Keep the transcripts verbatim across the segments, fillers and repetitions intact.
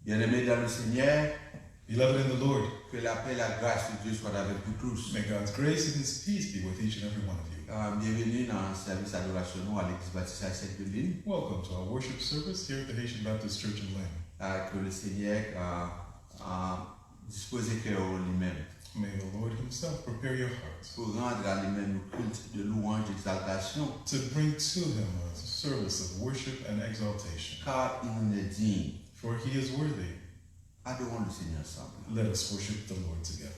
Bien-aimés dans le Seigneur, Beloved in the Lord, que la paix et la grâce de Dieu soient avec vous tous. May God's grace and His peace be with each and every one of you. Ah, bienvenue dans le service d'adoration à l'Église Baptiste Haïtienne de Lynn. Welcome to our worship service here at the Haitian Baptist Church in Lynn. Ah, que le Seigneur ah, ah, dispose cœur lui-même. May the Lord Himself prepare your hearts. Pour rendre à lui-même le culte de louange et d'exaltation. To bring to Him a service of worship and exaltation. Car il en est digne. For He is worthy. Adorons le Seigneur ensemble. Let us worship the Lord together.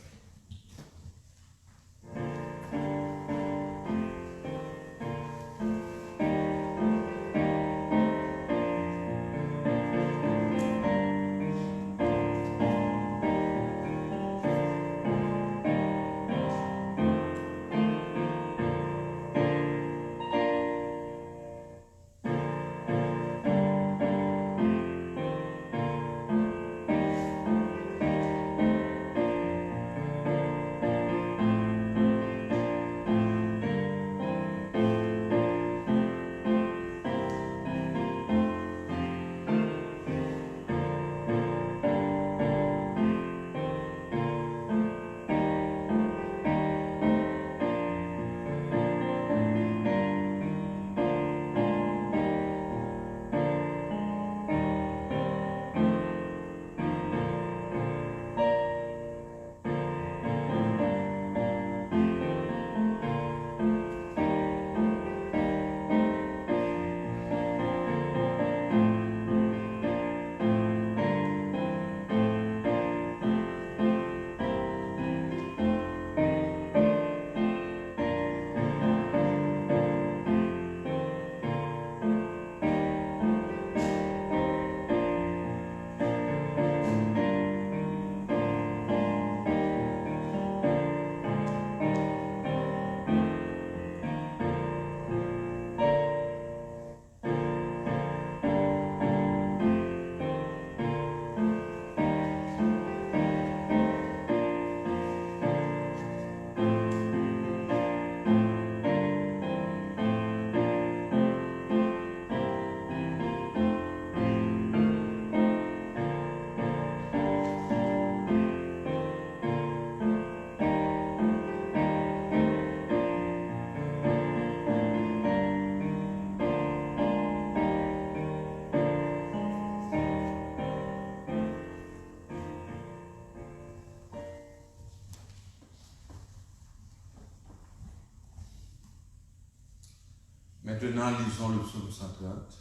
Maintenant, lisons le psaume cent trente.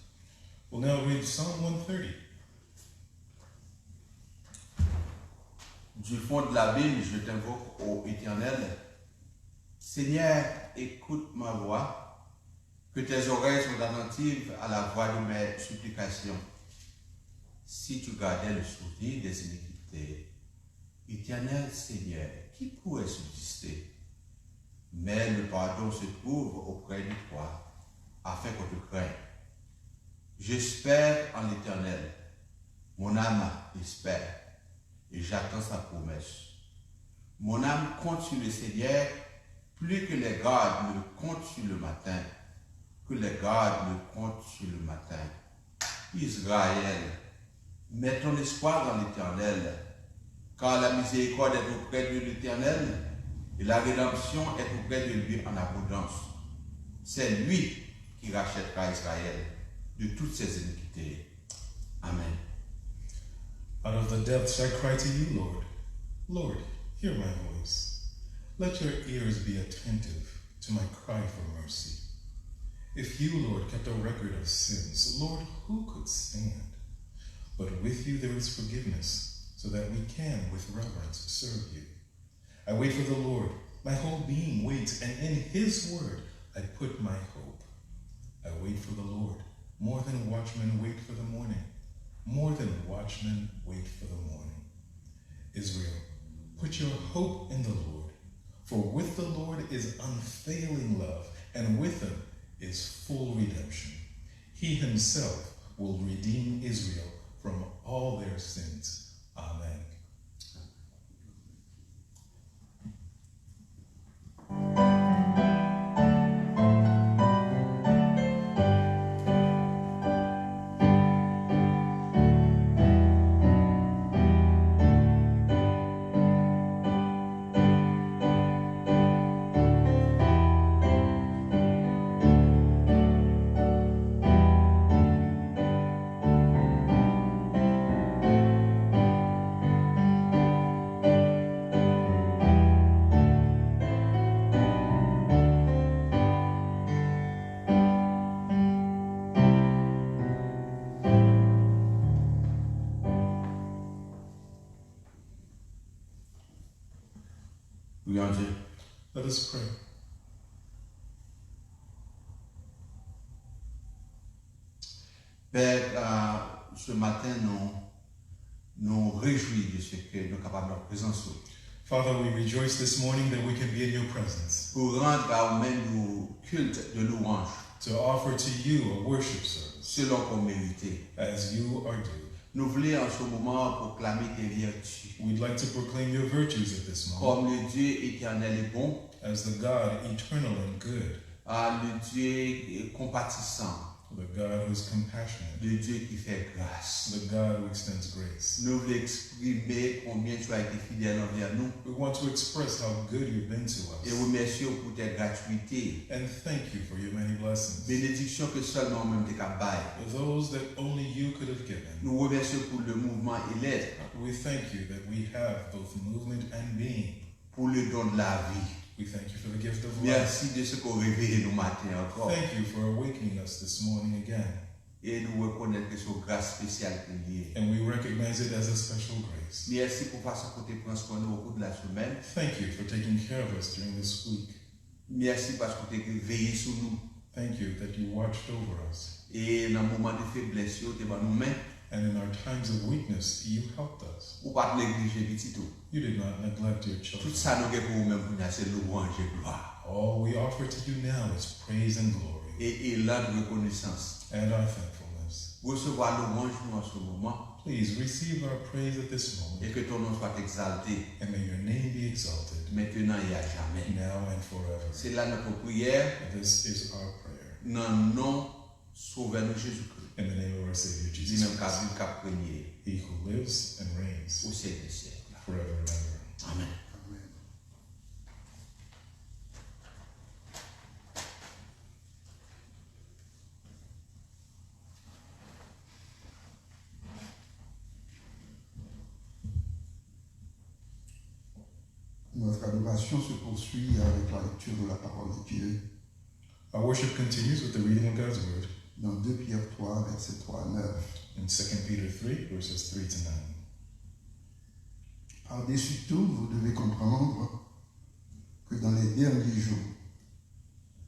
We'll now read Psalm one thirty. Du fond de l'abîme, je t'invoque, ô Éternel. Seigneur, écoute ma voix. Que tes oreilles soient attentives à la voix de mes supplications. Si tu gardais le souvenir des iniquités, Éternel Seigneur, qui pourrait subsister? Mais le pardon se trouve auprès de toi, afin qu'on te craigne. J'espère en l'Éternel. Mon âme espère, et j'attends sa promesse. Mon âme compte sur le Seigneur plus que les gardes ne comptent sur le matin, que les gardes ne comptent sur le matin. Israël, mets ton espoir dans l'Éternel, car la miséricorde est auprès de l'Éternel, et la rédemption est auprès de lui en abondance. C'est lui qui rachètera Israël de toutes ses iniquités. Amen. Out of the depths I cry to you, Lord. Lord, hear my voice. Let your ears be attentive to my cry for mercy. If you, Lord, kept a record of sins, Lord, who could stand? But with you there is forgiveness, so that we can with reverence serve you. I wait for the Lord. My whole being waits, and in his word I put my hope. I wait for the Lord, more than watchmen wait for the morning, more than watchmen wait for the morning. Israel, put your hope in the Lord, for with the Lord is unfailing love, and with him is full redemption. He himself will redeem Israel from all their sins. Amen. Prions Dieu. Let us pray. Père, euh, ce matin, nous nous réjouissons de ce que nous sommes capables de présence. Father, we rejoice this morning that we can be in your presence. Pour rendre à vous-même le culte de louange. To offer to you a worship service. Selon qu'on mérite. As you are due. Nou vle an se moman pwoklame tes vertus. We'd like to proclaim your virtues at this moment. Comme le Dieu éternel et bon. As the God eternal and good. Ah, le Dieu compatissant. The God who is compassionate. Le Dieu qui fait grâce. The God who extends grace. Nou vle eksprime konbyen tu as été fidèle envers nous. We want to express how good you've been to us. Et remercier pour tes gratuités. And thank you for your many blessings. Bénédiction que seulement ou menm te ka bay. Those that only you could have given. Nou remèsye pou le mouvman e lèt. We thank you that we have both movement and being. Pour le don de la vie. We thank you for the gift of life. Merci de ce que w reveye nou maten ankò. Thank you for awakening us this morning again. E nou rekonèt ke se yon gras espesyal ke l ye. And we recognize it as a special grace. Mèsi pou fason ke w te pran swen nou au cours de la semaine. Thank you for taking care of us during this week. Mèsi paske w te veye sou nou. Thank you that you watched over us. E nan moman de feblès yo, w te ban nou men. And in our times of weakness, you helped us. Ou pa t neglije pitit ou. You did not neglect your children. Tout sa nou gen pou ou menm kounye a, se louwanj e glwa. All we offer to you now is praise and glory. E, e elan de rekonesans. And our thankfulness. Resevwa louwanj nou an se moman. Please receive our praise at this moment. Et que ton nom soit exalté. And may your name be exalted. Maintenant et à jamais. Now and forever. C'est là notre prière. This is our prayer. Nan non Sovè nou Jezikri. In the name of our Savior Jesus Christ. Li menm k ap viv, k ap renye. He who lives and reigns. Au siècle des siècles. Forever and ever. Amen. Amen. Notre adoration se poursuit avec la lecture de la parole de Dieu. Our worship continues with the reading of God's word. Dans deux Pierre trois, verset trois à neuf. In Second Peter three, verses three to nine. Par-dessus tout, vous devez comprendre que dans les derniers jours,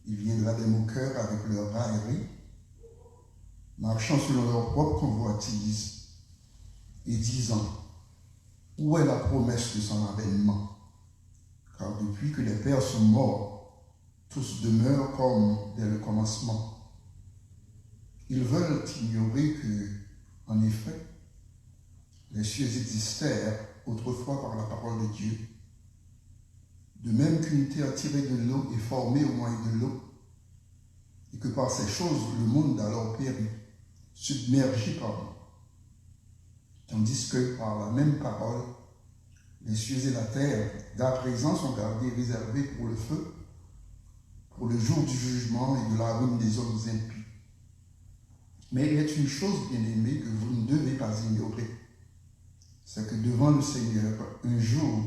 il viendra des moqueurs avec leurs railleries, marchant selon leur propre convoitise, et disant : « Où est la promesse de son avènement ? Car depuis que les pères sont morts, tous demeurent comme dès le commencement. » Ils veulent ignorer que, en effet, les cieux existèrent autrefois par la parole de Dieu, de même qu'une terre tirée de l'eau est formée au moyen de l'eau, et que par ces choses le monde d'alors périt, submergé par l'eau. Tandis que par la même parole, les cieux et la terre d'à présent sont gardés, réservés pour le feu, pour le jour du jugement et de la ruine des hommes impies. Mais il est une chose, bien-aimés, que vous ne devez pas ignorer, c'est que devant le Seigneur, un jour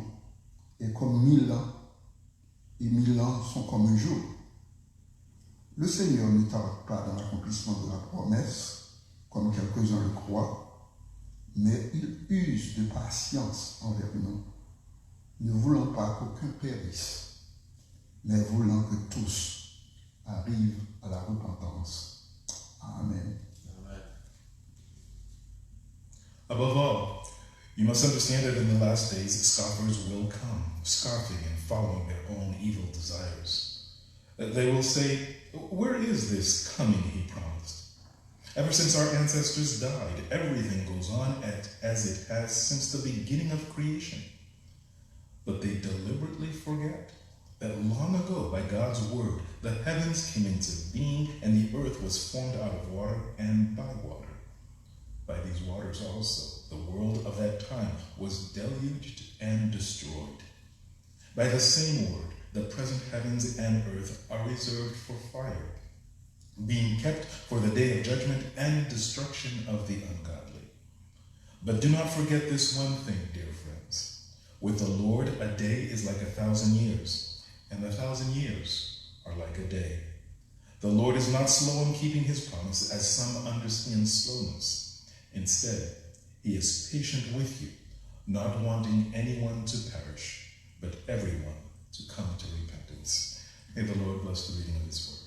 est comme mille ans, et mille ans sont comme un jour. Le Seigneur ne tarde pas dans l'accomplissement de la promesse, comme quelques-uns le croient, mais il use de patience envers nous, ne voulant pas qu'aucun périsse, mais voulant que tous arrivent à la repentance. Amen. Amen. Above all, you must understand that in the last days scoffers will come, scoffing and following their own evil desires. They will say, "Where is this coming he promised? Ever since our ancestors died, everything goes on at, as it has since the beginning of creation." But they deliberately forget that long ago, by God's word, the heavens came into being and the earth was formed out of water and by water. By these waters also, the world of that time was deluged and destroyed. By the same word, the present heavens and earth are reserved for fire, being kept for the day of judgment and destruction of the ungodly. But do not forget this one thing, dear friends. With the Lord, a day is like a thousand years, and a thousand years are like a day. The Lord is not slow in keeping his promise, as some understand slowness. Instead, he is patient with you, not wanting anyone to perish, but everyone to come to repentance. May the Lord bless the reading of His word.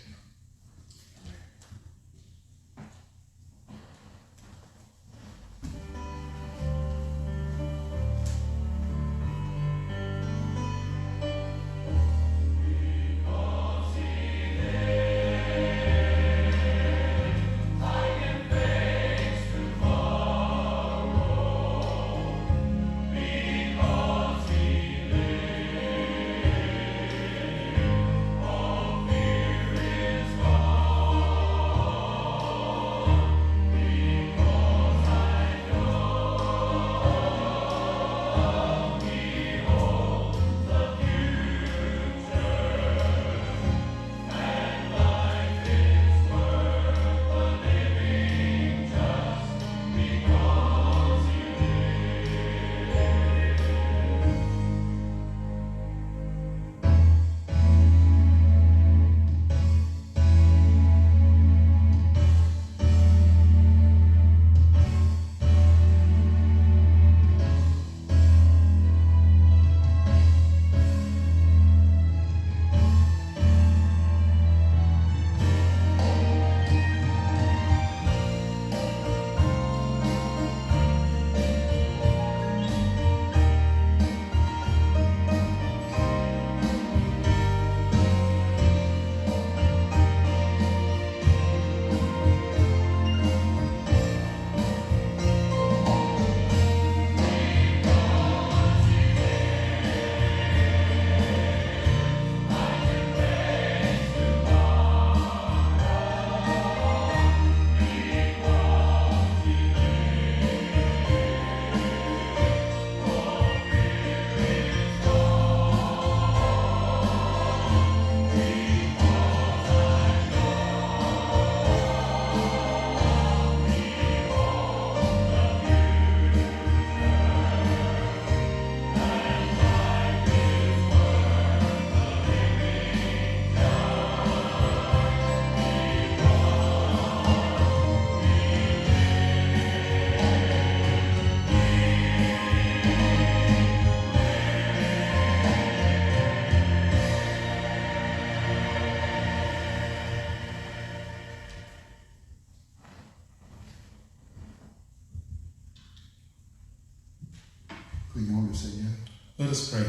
Prions le Seigneur. Let us pray.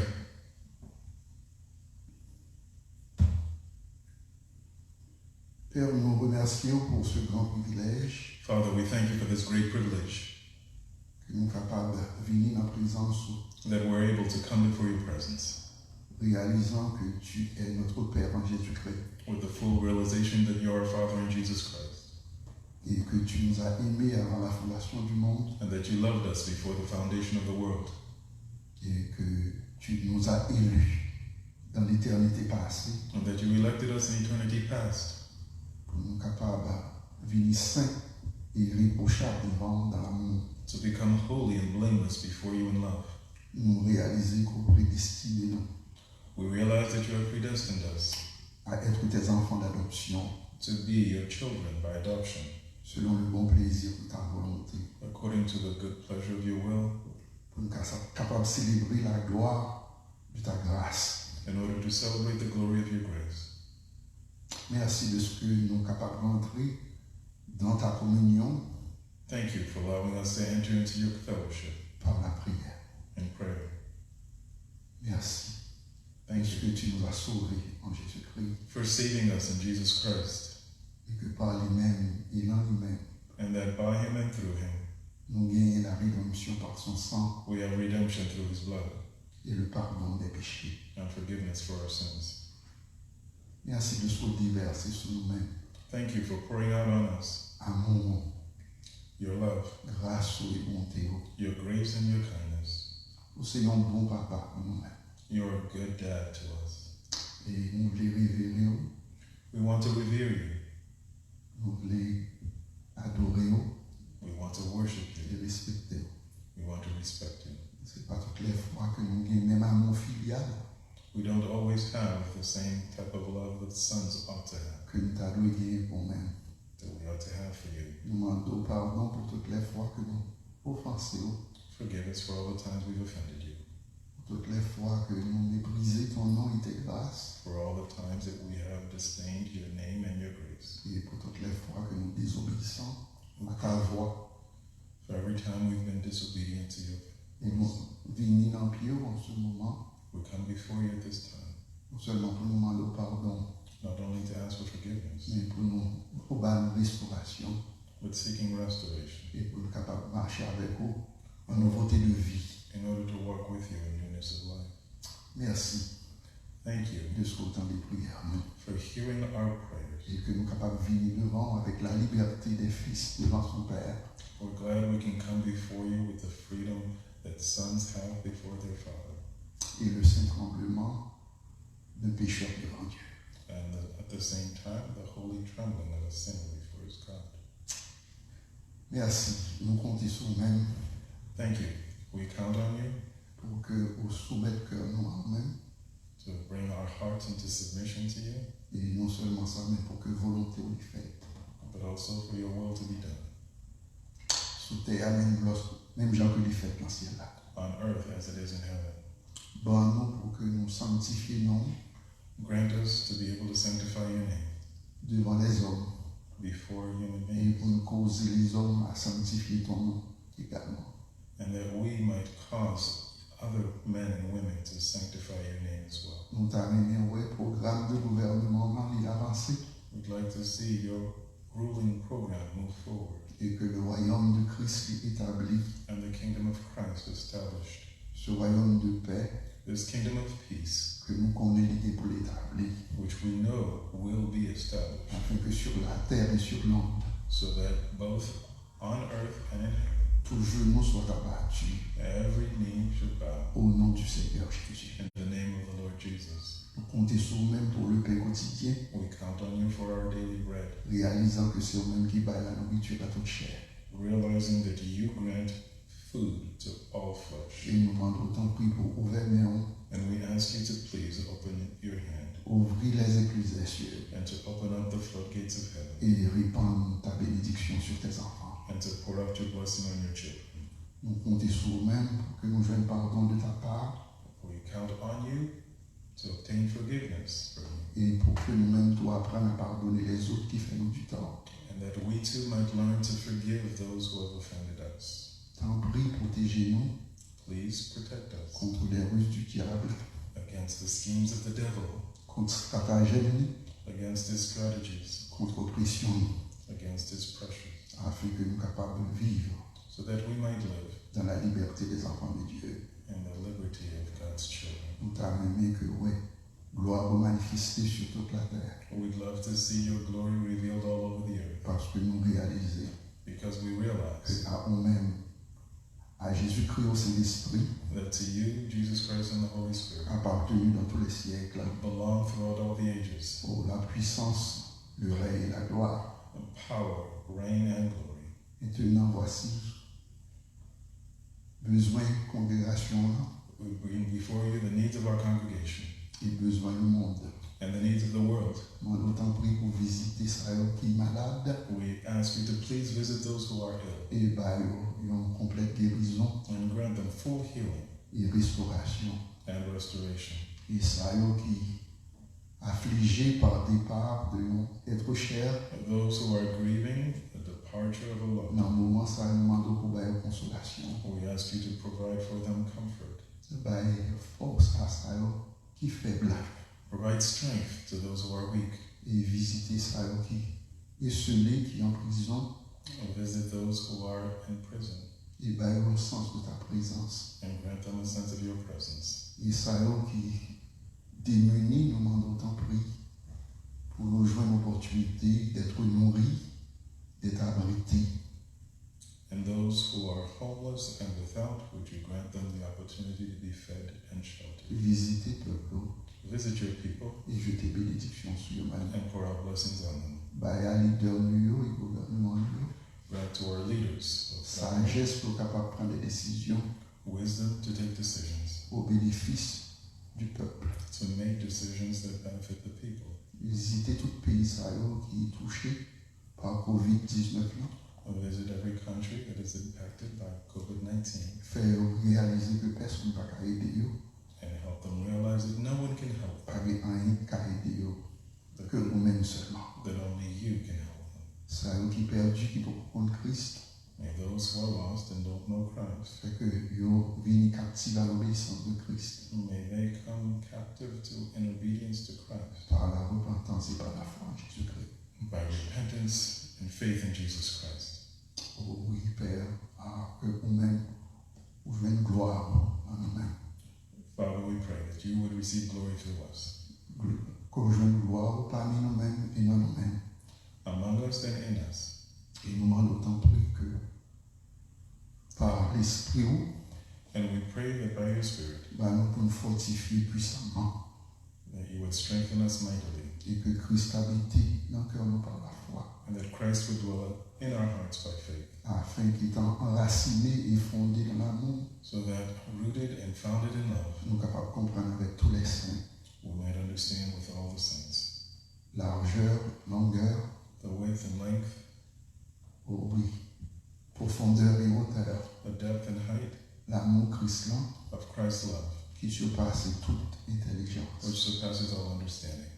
Père, nous remercions pour ce grand privilège Father, we thank you for this great privilege que nous capables de venir dans présence that we're able to come before your presence, réalisant que tu es notre Père en Jésus-Christ with the full realization that you are our Father in Jesus Christ, et que tu nous as aimés avant la fondation du monde and that you loved us before the foundation of the world, et que tu nous as élus dans l'éternité passée and that you elected us in eternity past pour nous capables de venir saints et irréprochables devant dans l'amour. To become holy and blameless before you in love. Nous réaliser qu'on prédestiné nous We realize that you have predestined us à être tes enfants d'adoption to be your children by adoption, selon le bon plaisir de ta volonté. According to the good pleasure of your will, pour nous capables célébrer la gloire de ta grâce. In order to celebrate the glory of your grace. Merci de ce que nous capables rentrer dans ta communion. Thank you for allowing us to enter into your fellowship. Par la prière. In prayer. Merci. Thank you. Parce que tu nous as sauvés en Jésus-Christ. For saving us in Jesus Christ. Et que par lui-même et dans lui-même, and that by him and through him, nous gagnons la rédemption par son sang, we have redemption through his blood, et le pardon des péchés, and forgiveness for our sins. Merci de ce que tu déverses sur nous-mêmes. Thank you for pouring out on us. Amour, your love, grâce et bonté, your grace and your kindness. Ou se yon bon papa pou nou menm. You're a good dad to us. E nou vle revere w. We want to revere you. Nou vle adore w. We want to worship you. E respekte w. We want to respect you. Se pa tout lè fwa ke nou gen menm amou filyal. We don't always have the same type of love that sons ought to have. Ke nou ta dwe genyen pou menm. That we ought to have for you. Nou mande w padon pou tout lè fwa ke nou ofanse w. Forgive us for all the times we've offended you. Toutes les fois que nous méprisons ton nom et tes grâces, for all the times that we have disdained your name and your grace, et pour toutes les fois que nous désobéissons à ta voix, for every time we've been disobedient to your et nous venons dans pied en ce moment, we come before you at this time, non seulement pour nous demander pardon, not only to ask for forgiveness, mais pour nous, pour ba nou restauration, but seeking restoration, et pour nous capables de marcher avec vous en nouveauté de vie. In order to walk with you in newness of life. Merci Thank you de ce que vous tendez prière nous. For hearing our prayers. Et que nous capables venir devant avec la liberté des fils devant son Père. We're glad we can come before you with the freedom that sons have before their father. Et le saint tremblement d'un pécheur devant Dieu. And the, at the same time, the holy trembling of a sinner before his God. Merci. Nous comptons sur vous-même. Thank you. We count on you. Pour que vous soumettre cœur nous à vous-même. To bring our hearts into submission to you. Et non seulement ça, mais pour que volonté vous faite. But also for your will to be done. Sou tè a menm lòs, menm jan ke li fèt nan syèl la. On earth as it is in heaven. Ban nou pou ke nou sanktifye non. Grant us to be able to sanctify your name. Devan lèzòm. Before human beings. E pou n koze lèzòm a sanktifye ton non egalman. And that we might cause other men and women to sanctify your name as well. Nou ta renmen wè pwogram de gouvènman an li avanse. We'd like to see your ruling program move forward. Et que le royaume de Christ est établi. And the kingdom of Christ established. Ce royaume de paix. This kingdom of peace. Que nous connaissons l'idée pour l'établir. Which we know will be established. Afin que sur la terre et sur l'onde. So that both on earth and in heaven. Tout genou soit abattu. Every knee should bow. Au nom du Seigneur Jésus. In the name of the Lord Jesus. Nou konte sou ou menm pou le pen kotidyen. We count on you for our daily bread. Reyalizan ke se ou menm ki bay la nourriture à toute chair. Realizing that you grant food to all flesh. E nou mande w tanpri pou ouvè men w. And we ask you to please open your hand. Ouvrir les yeux de tes cieux. And to open up the floodgates of heaven. Et répandre ta bénédiction sur tes enfants. And to pour out your blessing on your children. Nou konte sou ou menm pou ke nou jwenn pardon de ta part. We count on you to obtain forgiveness from you. E pou ke nou menm tou aprann a padone lèzòt ki fè nou du tort. And that we too might learn to forgive those who have offended us. Tanpri pwoteje nou Please protect us kont les ruses du diable, against the schemes of the devil, kont stratagèm li, against his strategies, kont opresyon li, against his pressures, afin ke nou kapab viv so that we might live dans la liberté des enfants de Dieu. In the liberty of God's children. Nou ta renmen ke wè glwa ou manifeste sou tout latè. We'd love to see your glory revealed all over the earth. Paske nou reyalize Because we realize ke a ou menm, a Jezikri, au Saint-Esprit, that to you, Jesus Christ and the Holy Spirit, apartenu dans tous les siècles, belong throughout all the ages. Oh, la puissance, le règne et la gloire. And power, reign, and glory. Maintenant, voici, bezwen kongregasyon an. We bring before you the needs of our congregation. E bezwen lemonn. And the needs of the world. Mande w tanpri pou vizite sa yo ki malad. We ask you to please visit those who are ill. E ba yo yon konplèt gerizon. And grant them full healing. E restorasyon. And restoration. E sa yo ki affligés par départ de yon être cher. Those who are grieving the departure of a loved one. Nan moman sa yo, nou mande w pou ba yo konsolasyon. We ask you to provide for them comfort. Bay fòs a sa yo ki fèb la. Provide strength to those who are weak. E vizite sa yo ki esele, ki an prizon. And visit those who are in prison. E ba yo yon sans de ta prezans. And grant them a sense of your presence. E sa yo ki demini, nou mande w tanpri pou yo jwenn opòtinite d'être nourri, d'être abrite. And those who are homeless and without, would you grant them the opportunity to be fed and sheltered? Vizite pèp ou. Visit your people. E jete benediksyon sou yo, Mari. And pour out blessings on them. Bay a lidè nou yo e gouvènman nou yo. Grant to our leaders of government. Sajès pou yo kapab pran de desizyon. Wisdom to take decisions. O benefis du pèp. To make decisions that benefit the people. Vizite tout peyi sa yo ki touche pa kovid diznèf lan. Visit every country that is impacted by covid nineteen. Fè yo reyalize ke pèsonn pa ka ede yo. and realize that no one can help Pa them, gen anyen ki ka ede yo ke ou menm sèlman. That only you can help them. Sa yo ki pèdi, ki poko konn Kris, May those who are lost and don't know Christ, fè ke yo vini kaptiv a lobeyisans de Kris may they come captive to and obedience to Christ par la repentance et par la foi en Jésus-Christ. By repentance and faith in Jesus Christ. O wi, Pè, a, ke ou menm ou jwenn glwa nan nou menm. Father, we pray that you would receive glory through us, Ke ou jwenn glwa ou pami nou menm e nan nou menm. Among us and in us. E nou mande w tanpri ke pa Lespri w, And we pray that by your Spirit, ba nou pou n fòtifye pwisaman that you would strengthen us mightily, e ke Kris abite nan kè nou pa lafwa, and that Christ would dwell in our hearts by faith, afin ke, étant enraciné et fondé dans l'amour, so that, rooted and founded in love, nou kapab konprann avèk tous les saints we might understand with all the saints largeur, longueur, the width and length, oh oui, profondeur et hauteur, the depth and height l'amour Christ lan of Christ's love, qui surpasse toute intelligence, which surpasses all understanding,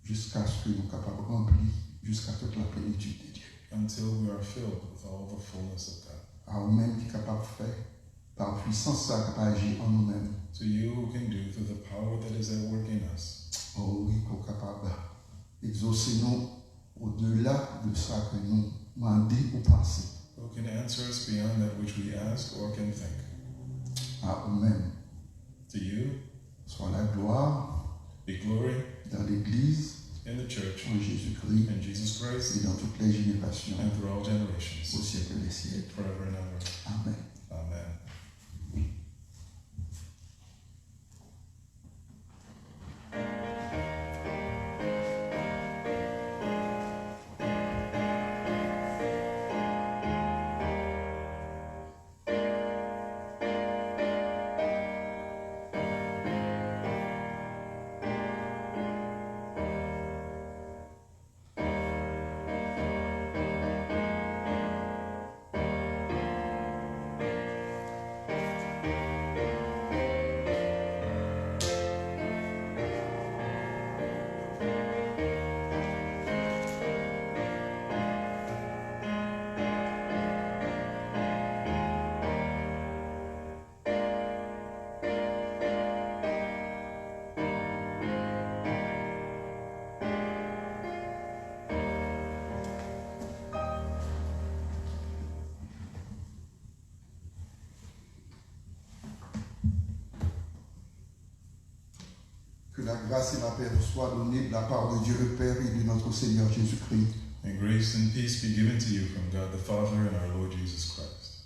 jusqu'à ce que nou kapab ranpli jusqu'à toute la plénitude de Dieu. until we are filled with all the fullness of God. A ou menm ki kapab fè, pa pwisans sa k ap aji an nou menm, To you who can do through the power that is at work in us, oh oui, ke w kapab egzose nou odela de sa ke nou mande ou panse. Who can answer us beyond that which we ask or can think. A ou menm To you soit la gloire be glory dans l'Église, in the church, en Jésus-Christ, in Jesus Christ, et dans toutes les générations, and through all au generations, siècle des siècles. Forever and ever. Amen. Amen. Que la grâce et la paix vous soient données de la part de Dieu le Père et de notre Seigneur Jésus-Christ. And grace and peace be given to you from God the Father and our Lord Jesus Christ.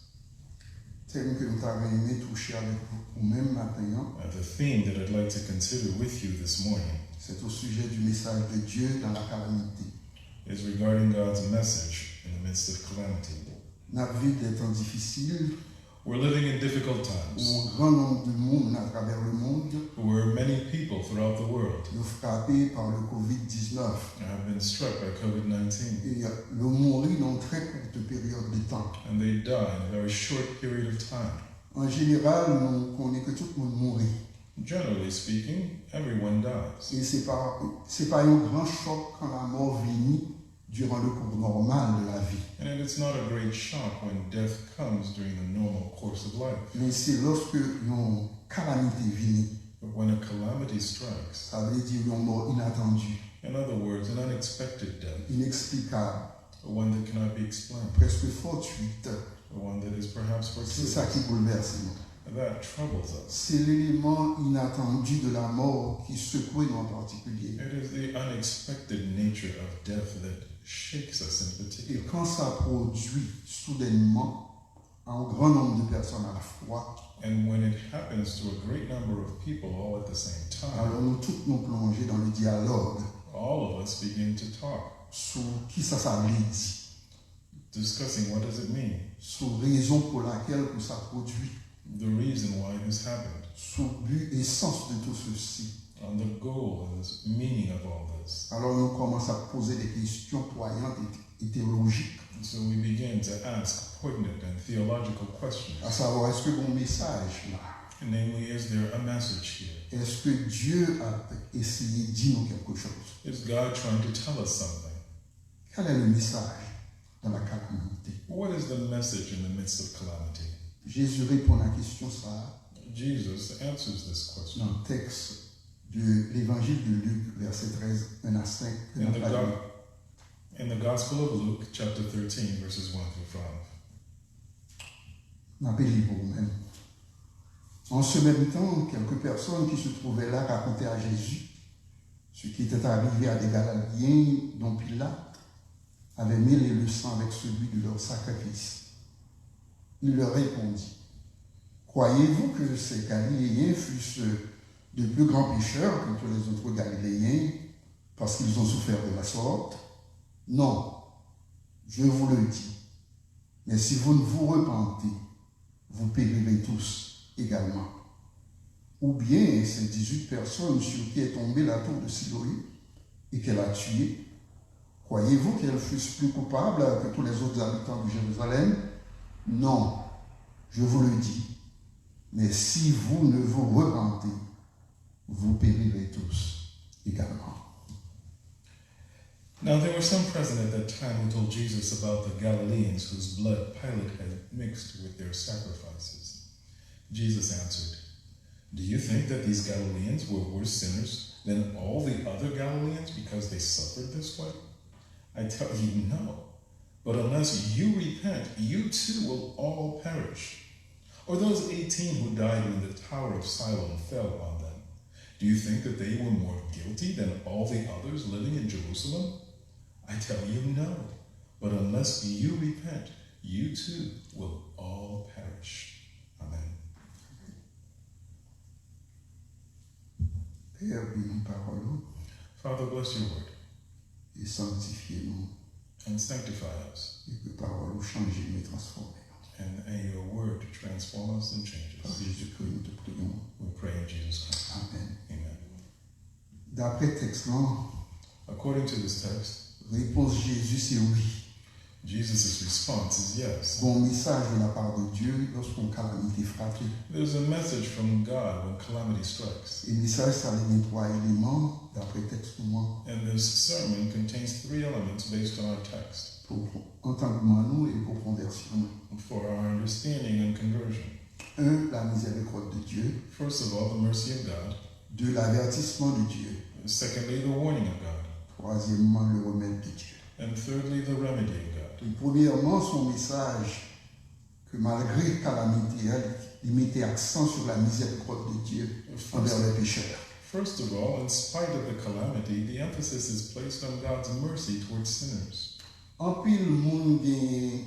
Thème que nous avons aimé toucher avec vous, vous même matin, hein, Uh, the theme that I'd like to consider with you this morning c'est au sujet du message de Dieu dans la calamité. is regarding God's message in the midst of calamity. N ap viv de tan difisil, We're living in difficult où times un grand nombre de monde à travers le monde where many people throughout the world yo frappé par le covid dix-neuf. have been struck by COVID nineteen, Et euh, yo mouri dans une très courte période de temps. And they die in a very short period of time. En général, nous connaissons que tout le monde mourit. Generally speaking, everyone dies. Et c'est pas, c'est pas un grand choc quand la mort vient durant le cours normal de la vie. And it's not a great shock when death comes during the normal course of life. Mais c'est lorsque une calamité vient, But when a calamity strikes, ça veut dire une mort inattendue, in other words, an unexpected death, inexplicable, one that cannot be explained, presque fortuite, one that is perhaps c'est ça qui fortuitous, bouleverse nous. That troubles us. C'est l'élément inattendu de la mort qui secoue nous en particulier. It is the unexpected nature of death that shakes us in Et particular. Quand ça produit soudainement à un grand nombre de personnes à la fois, And when it happens to a great number of people all at the same time, alors nous tous nous plongeons dans le dialogue all of us begin to talk, sur qui ça, ça veut dire, discussing what does it mean, sur raison pour laquelle que ça produit, the reason why this happened, sur but et sens de tout ceci. On the goal and the meaning of all this. Alors nous commençons à poser des questions poignantes et, et théologiques. So we begin to ask poignant and theological questions. À savoir, est-ce que mon message là, Namely, is there a message here? Est-ce que Dieu a essayé de dire nous quelque chose? Is God trying to tell us something? Quel est le message dans la calamité? What is the message in the midst of calamity? Jésus répond à la question ça Jesus answers this question. Dans le texte de l'évangile de Luc, verset treize, un à cinq. In the, go- in the Gospel of Luke, chapter thirteen, verses one through five. N ap li pou ou menm. En ce même temps, quelques personnes qui se trouvaient là racontaient à Jésus ce qui était arrivé à des Galiléens dont Pilate avait mêlé le sang avec celui de leur sacrifice. Il leur répondit, croyez-vous que ces Galiléens fussent de plus grands pécheurs que tous les autres Galiléens parce qu'ils ont souffert de la sorte? Non, je vous le dis. Mais si vous ne vous repentez, vous périrez tous également. Ou bien ces dix-huit personnes sur qui est tombée la tour de Siloé et qu'elle a tuées, croyez-vous qu'elles fussent plus coupables que tous les autres habitants de Jérusalem? Non, je vous le dis. Mais si vous ne vous repentez, vous périrez tous également. Now there were some present at that time who told Jesus about the Galileans whose blood Pilate had mixed with their sacrifices. Jesus answered, Do you think that these Galileans were worse sinners than all the other Galileans because they suffered this way? I tell you, no. But unless you repent, you too will all perish. Or those eighteen who died when the Tower of Siloam fell on them, do you think that they were more guilty than all the others living in Jerusalem? I tell you, no. But unless you repent, you too will all perish. Amen. Pè, beni pawòl ou Father, bless your word e sanktifye nou. And sanctify us. E ke pawòl ou chanje nou e transfòme nou. And, and your word to transform us and change Par us. Jezi Kri nou te priye nou. We pray in Jesus' Christ. Amen. Amen. Daprè tèks lan, According to this text, repons Jezi se wi. Jesus' response is yes. Bon mesaj de la part de Dieu lorsqu'on kalamite frape. There's a message from God when calamity strikes. E mesaj sa li gen twa eleman daprè tèks nou an And this sermon contains three elements based on our text pou antandman nou e pou konvèsyon nou. for our understanding and conversion. Un, la miséricorde de Dieu. First of all, the mercy of God. Deux, l'avertissement de Dieu. Secondly, the warning of God. Troisièmement, le remède de Dieu. And thirdly, the remedy of God. Premièrement, son mesaj ke malgre kalamite a, li mete aksan sou la miséricorde de Dieu envers les pécheurs. First of all, in spite of the calamity, the emphasis is placed on God's mercy towards sinners. Anpil moun gen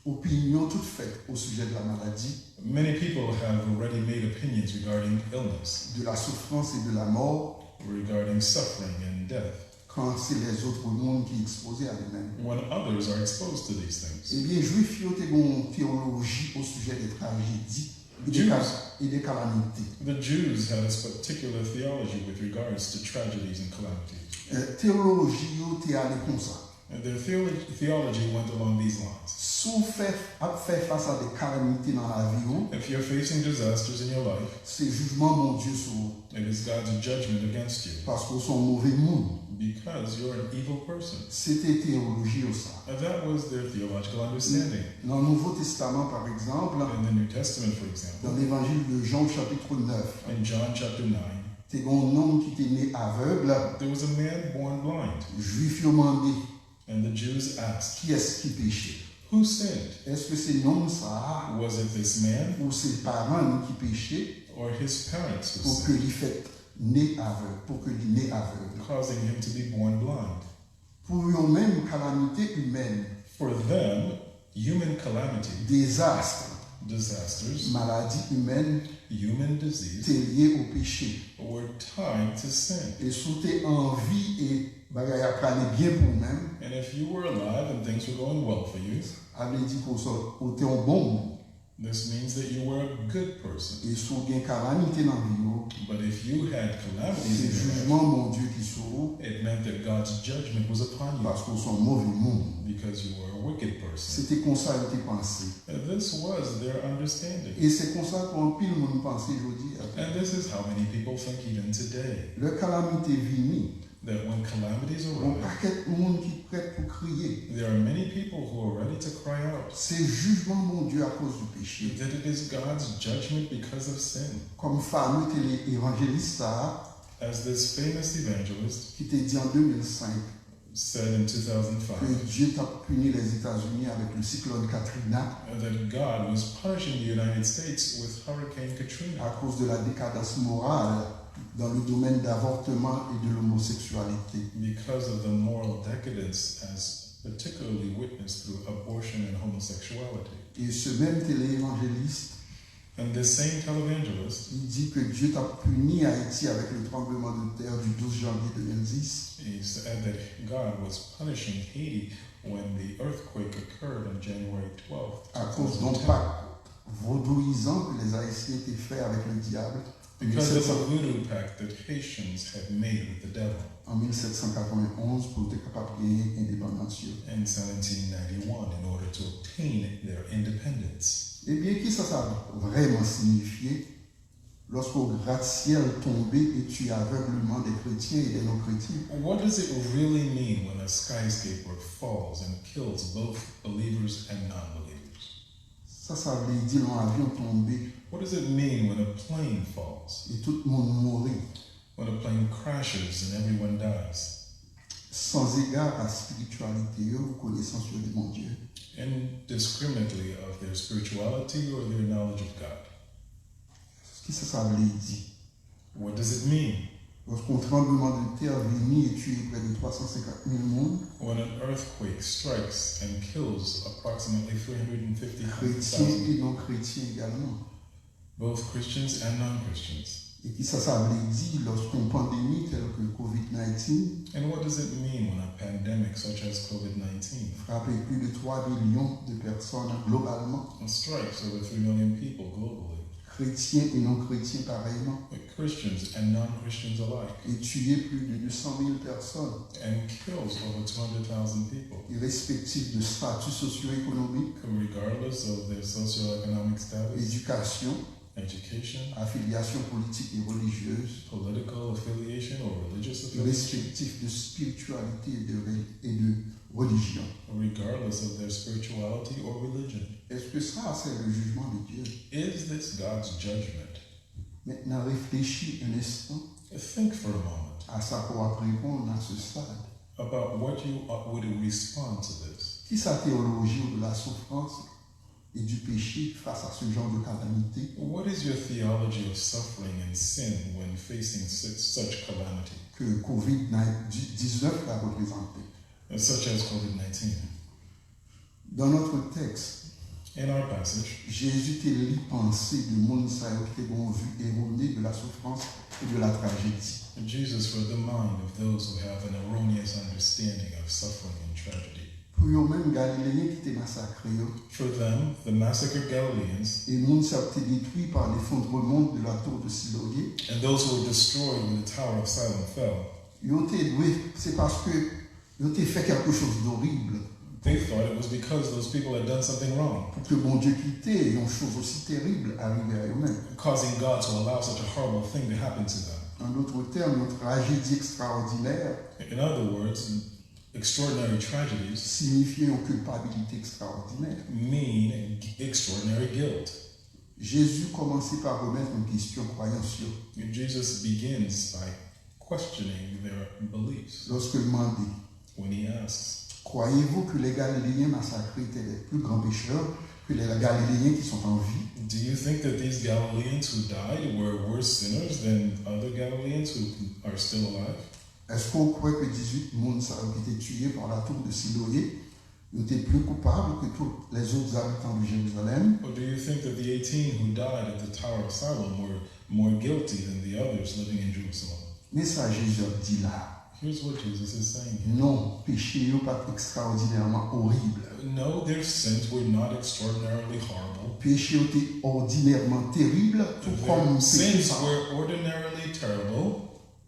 opinyon tout fèt au sujet de la maladie, Many people have already made opinions regarding illness, de la souffrance et de la mort, regarding suffering and death, quand c'est les autres mondes qui exposés à lui-même. when others are exposed to these things. Ebyen, Jwif yo te gen yon teyoloji au sujet des tragédies et des, Jews. cal- et des calamités. The Jews had a particular theology with regards to tragedies and calamities. Euh, Teyoloji yo te ale konsa. And their theolo- theology went along these lines. Si w fè, ap fè fas a de kalamite nan lavi w, If you're facing disasters in your life, se jijman Bondye sou ou, it is God's judgment against you paske w se yon move moun. because you're an evil person. Se te teyoloji yo sa. And that was their theological understanding. Nan Nouvo Testaman, par egzanp, In the New Testament, for dans example, l'évangile de Jean au chapitre neuf, in John chapter nine, te gen yon nonm ki te ne avèg. there was a man born blind. Jwif yo mande, And the Jews asked, kiyès ki peche? Who sinned? Èske se nonm sa a Was it this man ou se paran li ki peche or his parents who pou ke sinned, li fèt ne avèg, pou ke li ne avèg? causing him to be born blind? Pou yo menm, kalamite imèn, For them, human calamity, dezas, disasters, maladi imèn human disease, te lye o peche. were tied to sin. E si w te an vi e bagay ap prale byen pou ou menm, And if you were alive and things were going well for you, a vle di ke w sot, ou te yon bon moun. this means that you were a good person. E si w gen kalamite nan vi w, But if you had calamities se in your life, jijman Bondye ki sou ou, it meant that God's judgment was upon you paske w se yon move moun. Because you were a wicked person. Se te konsa yo te panse. And This was their understanding. E se konsa tou anpil moun panse jodi a. And this is how many people think even today. Lè kalamite vini, That when calamities yon arrive, pakèt moun ki prèt pou kriye. There are many people who are ready to cry out Se jijman Bondye akoz di peche. That it is God's judgment because of sin. Kòm fameux tele evanjelis sa a, As this famous evangelist ki te di an de mil senk said in ke two thousand five, Dye t ap pini Lèzetazini avèk le siklòn Katrina that God was punishing the United States with Hurricane Katrina akoz de la décadence morale dans le domaine d'avortement et de l'homosexualité. Because of the moral decadence as particularly witnessed through abortion and homosexuality. Et ce même télé-évangéliste And this same televangelist il dit que Dieu t'a puni Haïti avec le tremblement de terre du douze janvier deux mille dix. He said that God was punishing Haiti when the earthquake occurred on January twelfth. À cause d'un pacte vodouyisant que les Haïtiens étaient fait avec le diable en Because of a mille sept cents voodoo pact that Haitians had made with the devil en mille sept cent quatre-vingt-onze pour être capable de gagner indépendance. in seventeen ninety-one in order to obtain their independence. Ebyen, kisa sa vrèman siyifye lòske yon gratte-ciel tonbe et tue aveuglement des chrétiens et des non-chrétiens? What does it really mean when a skyscraper falls and kills both believers and non-believers? Sa sa vle di lè yon avyon tonbe What does it mean when a plane falls, e tout moun mouri, when a plane crashes and everyone dies, sans égard à spiritualité yo ou konesans yo de Bondye? indiscriminately of their spirituality or their knowledge of God? Kisa sa vle di? What does it mean Lòske yon tranbleman de tè vini e tiye prè de twa san senkant mil moun, when an earthquake strikes and kills approximately three hundred fifty kretyen thousand, e non kretyen egalman? Both Christians and non-Christians? E kisa sa vle di lòske yon pandemi tèl ke covid nineteen And what does it mean when a pandemic such as covid nineteen frape plis de twa milyon de pèsòn globalman, strikes over three million people globally, kretyen e non kretyen parèyman, with Christians and non-Christians alike, e tiye plis de de san mil pèsòn, and kills over two hundred thousand people, irespektif de stati sosyo-ekonomik, regardless of their socioeconomic status, edikasyon, education, afilyasyon politik e relijyez, political affiliation, or religious affiliation, irespektif de spiritualite e de, re- e de relijyon. Regardless of their spirituality or religion. Est-ce que ça, c'est le jugement de Dieu? Is this God's judgment? Maintenant, réfléchis un instant Think for a moment à ça qu'on va répondre à ce stade. About what you uh, would respond to this. Qui sa théologie de la souffrance et du péché face à ce genre de calamité What is your theology of suffering and sin when facing such, such calamity que covid dix-neuf a représenté? uh, such as covid nineteen? Dans notre texte, In our passage, Jésus te li panse de moun sa yo ki te gen yon vi erone de la soufrans e de la trajedi. Jesus read the mind of those who have an erroneous understanding of suffering and tragedy. Pou yo menm, Galileyen ki te masakre yo, For them, the massacred Galileans e moun sa yo ki te detwi pa lefondreman de la tour de Siloé, and those who were destroyed when the Tower of Siloam fell, yo te dwe, se paske yo te fè quelque chose d'horrible they thought it was because those people had done something wrong, pou ke Bondye kite yon chose aussi terrible arrive à yo menm. causing God to allow such a horrible thing to happen to them. En d'autres termes, yon trajedi ekstraòdinè In other words, extraordinary tragedies signifie yon kilpabilite ekstraòdinè. Mean extraordinary guilt. Jezi kòmanse pa remèt an kesyon kwayans yo. Jesus begins by questioning their beliefs Lòske l mande, when he asks, Croyez-vous que les Galiléens massacrés étaient de plus grands pécheurs que les Galiléens qui sont en vie? Do you think that these Galileans who died were worse sinners than other Galileans who are still alive? Èske w kwè ke dizuit moun sa yo ki te tiye pa la tour de Siloé, yo te pli koupab ke tout lèzòt zabitan de Jérusalem? Or do you think that the eighteen who died at the Tower of Siloam were more guilty than the others living in Jerusalem? Men sa Jezi ap di la. Here's what Jesus is saying here. Non, peche yo pa t ekstraòdinèman orib. No, their sins were not extraordinarily horrible. Peche yo te òdinèman terib, tou kòm Their peche sins pa. Were ordinarily terrible,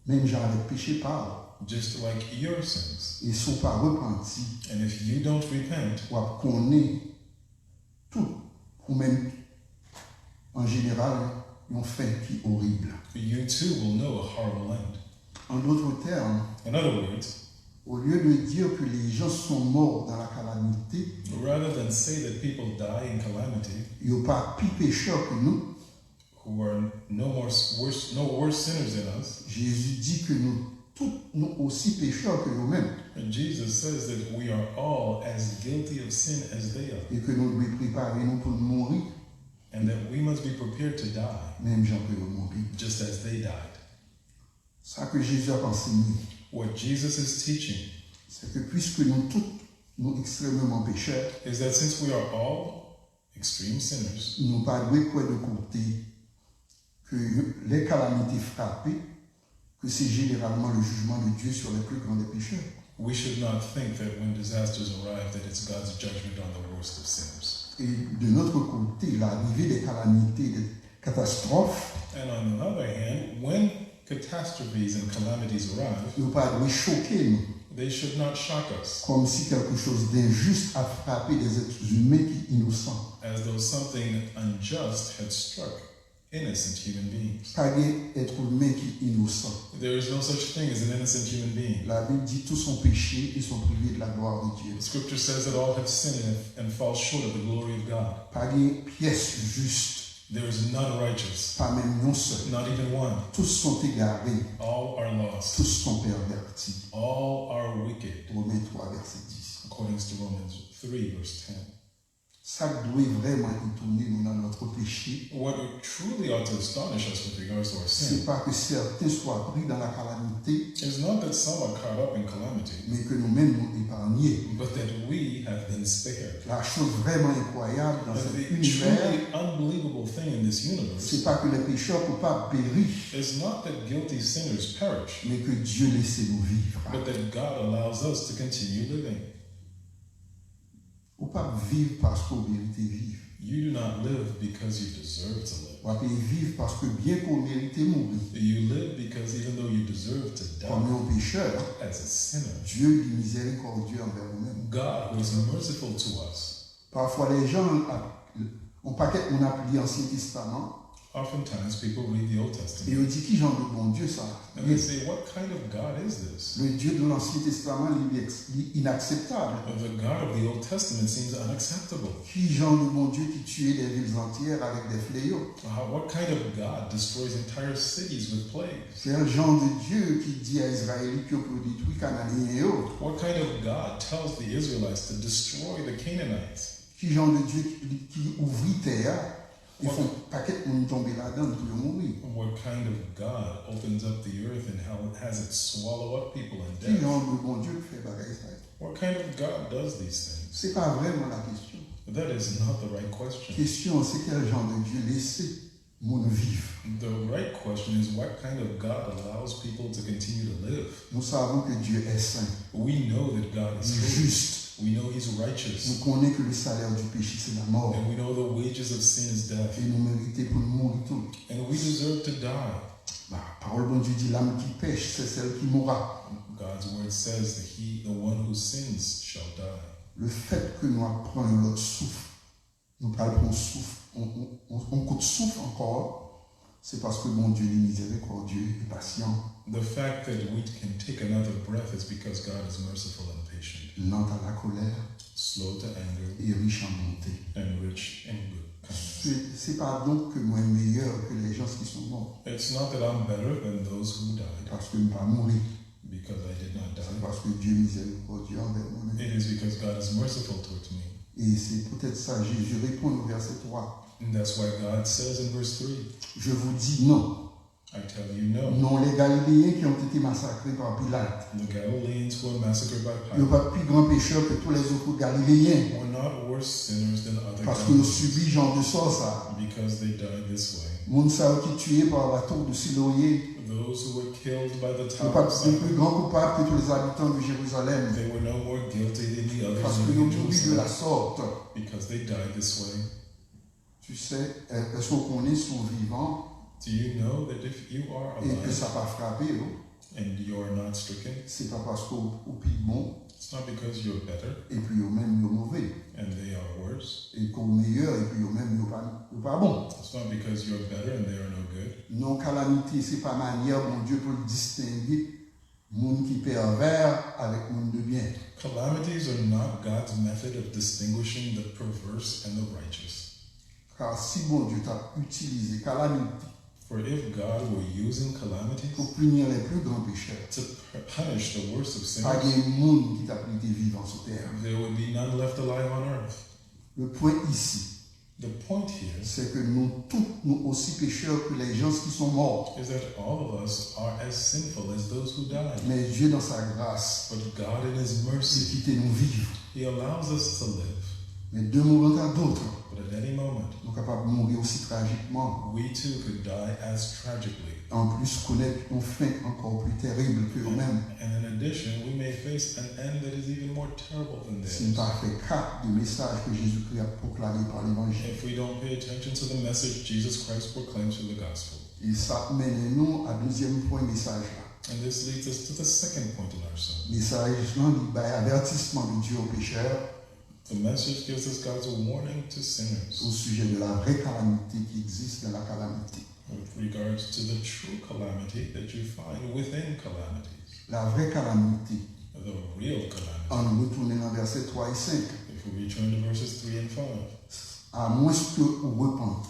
Menm jan avèk peche pa w. Just like your sins. E si w pa repanti, And if you don't repent, w ap konnen tout ou menm, an jeneral, yon fen ki orib. You too will know a horrible end. En d'autres termes, In other words, au lieu de dire que les gens sont morts dans la calamité, rather than say that people die in calamity, yo pa pi pechè ke nou. Who are no more worse, no worse sinners than us. Jezi di ke nou tout nou osi pechè ke yo menm. And Jesus says that we are all as guilty of sin as they are, e ke nou dwe prepare nou pou nou mouri and that we must be prepared to die menm jan ke yo mouri. Just as they died. Sa ke Jezi ap ansenye, What Jesus is teaching se ke piske nou tout nou ekstrèmeman pechè, is that since we are all extreme sinners, nou pa dwe kwè de kote ke lè kalamite frape, ke se jeneralman le jugement de Dieu sur les plus grands des pécheurs. We should not think that when disasters arrive that it's God's judgment on the worst of sinners. Et de notre côté, l'arrivée des calamités, des catastrophes, And on the other hand, when catastrophes and calamities arrive, yo pa dwe choke nou, they should not shock us, comme si quelque chose d'injuste a frappé des êtres humains qui innocents. As though something unjust had struck innocent human beings. Pa gen èt imen ki inosan. There is no such thing as an innocent human being. La Bible dit tous ont péché et sont privés de la gloire de Dieu. The scripture says that all have sinned and, and fall short of the glory of God. Pa gen pyès jis, There is none righteous, pa menm yon sèl. Not even one. Tous sont égarés, All are lost. Tous sont pervertis. All are wicked. Romains trois, verset dix. According to Romans three, verse ten. Sa k dwe vrèman etone nou nan notre péché, What truly ought to astonish us with regards to our se sin pa ke certains soient pris dans la calamité, is not that some are caught up in calamity, men ke nou menm nou eparnye. But that we have been spared. La chose vraiment incroyable dans And cet the univers, truly unbelievable thing in this universe c'est pas que les pécheurs coupables périssent, is not that guilty sinners perish, mais que Dieu laisse nous vivre. But that God allows us to continue living. Ou p ap viv paske w merite viv. You do not live because you deserve to live. W ap viv paske byen ke w merite mouri. You live because even though you deserve to die, Kòm yon pechè, as a sinner, Dieu est miséricordieux envers nous-mêmes. God was merciful to us. Pafwa, lè jan ap, yon pakèt moun ap li Ansyen Testaman, Oftentimes people read the Old e Testament yo di, "Ki jan de Bondye sa and they ye?" Say, "What kind of God is this?" Le Dieu de l'Ancien Testament, li, li inakseptab. The God of the Old Testament seems unacceptable. Ki jan de Bondye ki tiye des villes entières avec des fléaux? How, what kind of God destroys entire cities with plagues? Quel genre de Dieu qui dit à Israélites que pour détruire Cananéens yo? What kind of God tells the Israelites to destroy the Canaanites? Ki jan de Dieu qui, qui ouvre terre et font paquet moun tomber là-dedans pour mourir? What kind of God opens up the earth and how has it swallow up people and Ki death? Jan de Bondye ki fè bagay sa yo? What kind of God does these things? Se pa vrèman la question. That is not the right question. Question, c'est quel genre de Dieu laisser moun viv? The right question is what kind of God allows people to continue to live? Nous savons que Dieu est saint, We know that God is holy. Juste. We know He's righteous. Nous connaissons que le salaire du péché, c'est la mort. And we know the wages of sin is death. Et nous méritons pour nous mourir tout. And we deserve to die. La parole de Dieu dit, l'âme qui pèche, c'est celle qui mourra. God's word says that he, the one who sins, shall die. Le fait que nous prenons l'autre souffle, nou pral pran yon souf, on, on, on, on kout souf ankò, se paske Bondye li mizerikòdye e pasyan, The fact that we can take another breath is because God is merciful and patient, lent à la colère slow to anger, et riche en bonté. And rich in good kindness. C'est, c'est pas donc que moi meilleur que les gens qui sont morts, It's not that I'm better than those who died paske m pa mouri, because I did not c'est die, parce que Dieu est miséricordieux envers moi-même. It is because God is merciful towards me. Et c'est peut-être ça, Jésus répond au verset trois. And that's why God says in verse three, Je vous dis non. I tell you no. Non, les Galiléens qui ont été massacrés par Pilate, The Galileans who were massacred by ils n'ont Pilate pas plus grand pécheur que tous les autres Galiléens, were not worse sinners than other parce qu'ils ont Galileans subi ce genre de sort, ça. Because they died this way. Moun sa yo ki tiye par baton de Siloé, Those who were killed by the ils n'ont pas tower of de Siloam, plus grand coupable que tous les habitants de Jérusalem, they were no more guilty than the others parce who qu'ils were ont in mouru de la Jerusalem sorte. Because they died this way. Tu sais, euh, est-ce qu'on connaît si on est vivant Do you know that if you are et que alive ça n'a pas frappé, oh, and you are not stricken, c'est pas parce qu'on ou pi bon, It's not because you're better epi yo menm yo move. And they are worse. E ke w meyè epi yo menm yo pa, yo pa bon. It's not because you're better and they are no good. Non, kalamite se pa manyè Bondye pou l distenge moun ki pèvè avèk moun de byen. Calamities are not God's method of distinguishing the perverse and the righteous. Kar si Bondye t ap itilize kalamite For if God were using calamity pou pini les plus grands pécheurs, to p- punish the worst of pa sinners, gen moun ki t ap rete vivan sou tè a. There would be none left alive on earth. Le point ici, The point here c'est que nous tous, nous aussi pécheurs que les gens qui sont morts. Is that all of us are as sinful as those who died. Mais Dieu, dans sa grâce, But God, in His il mercy, quittait nous vivre. He allows us to live. Mais d'un moment à l'autre, But at any moment, nous sommes capables de mourir aussi tragiquement. We too could die as tragically. En plus, connaître une fin encore plus terrible que nous-mêmes. And in addition, we may face an end that is even more terrible than Si nous theirs. Ne faisons pas cas du message que Jésus-Christ a proclamé par l'évangile. If we don't pay attention to the message Jesus Christ proclaims through the gospel. Et ça mène nous à deuxième point message là. And this leads us to the second point in our sermon. Message là, il y a avertissement de Dieu aux pécheurs. The message gives us God's warning to sinners Au sujet de la vraie calamité qui existe dans la calamité. With regards to the true calamity that you find within calamities. La vraie calamité, The real calamity. En retournant dans versets trois et cinq, If we return to verses three and five, à moins que vous repentez,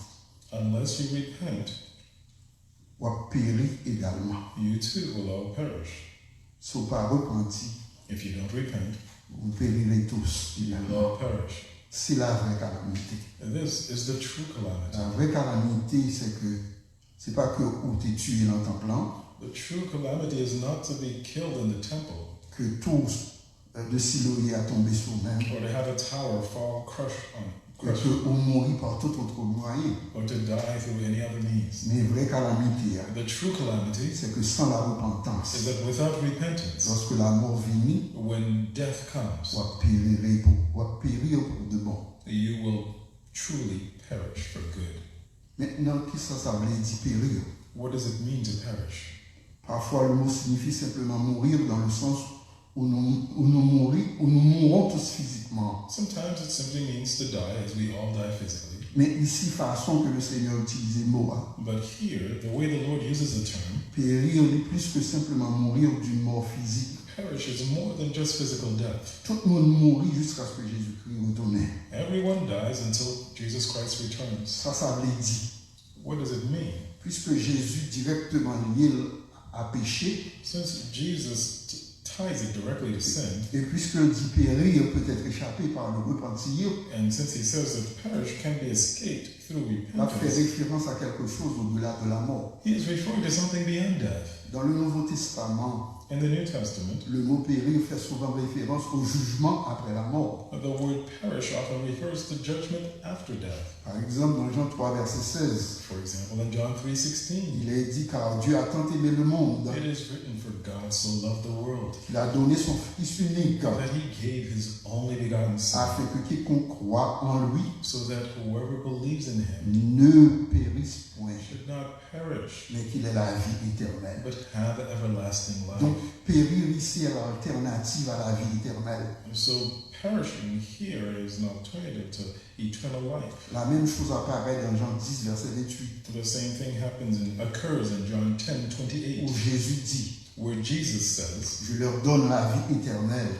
unless you repent, vous périssez également. You too will all perish. Si vous ne repentez pas, If you don't repent, vous périrez tous you will également. All perish. C'est la vraie calamité. This is the true calamity. La vraie calamité, c'est que c'est pas que vous êtes tué dans le temple, hein, The true calamity is not to be killed in the temple, que tout euh, de Siloé a tombé sur vous-même, or to have a tower fall crush on, et crush, que vous mourrez par tout autre moyen. Or to die through any other means. Mais vraie calamité, hein, The true calamity c'est que sans la repentance, is that without repentance, lorsque la mort vient, when death comes, vous périrez pour, vous périrez pour de bon. You will truly perish for good. Maintenant, qu'est-ce que ça veut dire périr? What does it mean to perish? Parfois, le mot signifie simplement mourir dans le sens où nous, où nous, mourir, où nous mourons tous physiquement. Sometimes it simply means to die as we all die physically. Mais ici, façon que le Seigneur utilise le mot, hein, But here, the way the Lord uses the term, périr est plus que simplement mourir d'une mort physique. Perish is more than just physical death. Tout le monde mourit jusqu'à ce que Jésus-Christ retourne. Everyone dies until Jesus Christ returns. Ça, ça veut dire, What does it mean? Puisque Jésus directement lié à péché, Since Jesus t- ties it directly to sin, et puisqu'il dit périr peut être échappé par le repentir, and since he says that perish can be escaped through il a fait repentance, référence à quelque chose au-delà de la mort. He is referring to something beyond death. Dans le Nouveau Testament, In the New Testament, le mot périr fait souvent référence au jugement après la mort. The word perish often refers to judgment after death. Par exemple, dans Jean trois, verset seize, For example, in John three sixteen, il est dit, car Dieu a tant aimé le monde it is written, For God so loved the world, qu'il a donné son Fils unique, that he gave his only begotten Son, afin que quiconque croit en lui so that whoever believes in him ne périsse point, should not perish, mais qu'il ait la vie éternelle. But have everlasting life. Donc, périr ici est l'alternative à la vie éternelle. So perishing here is an alternative to eternal life. La même chose apparaît dans Jean dix, verset vingt-huit, The same thing happens in, occurs in John ten twenty-eight, où Jésus dit, where Jesus says, Je leur donne la vie éternelle,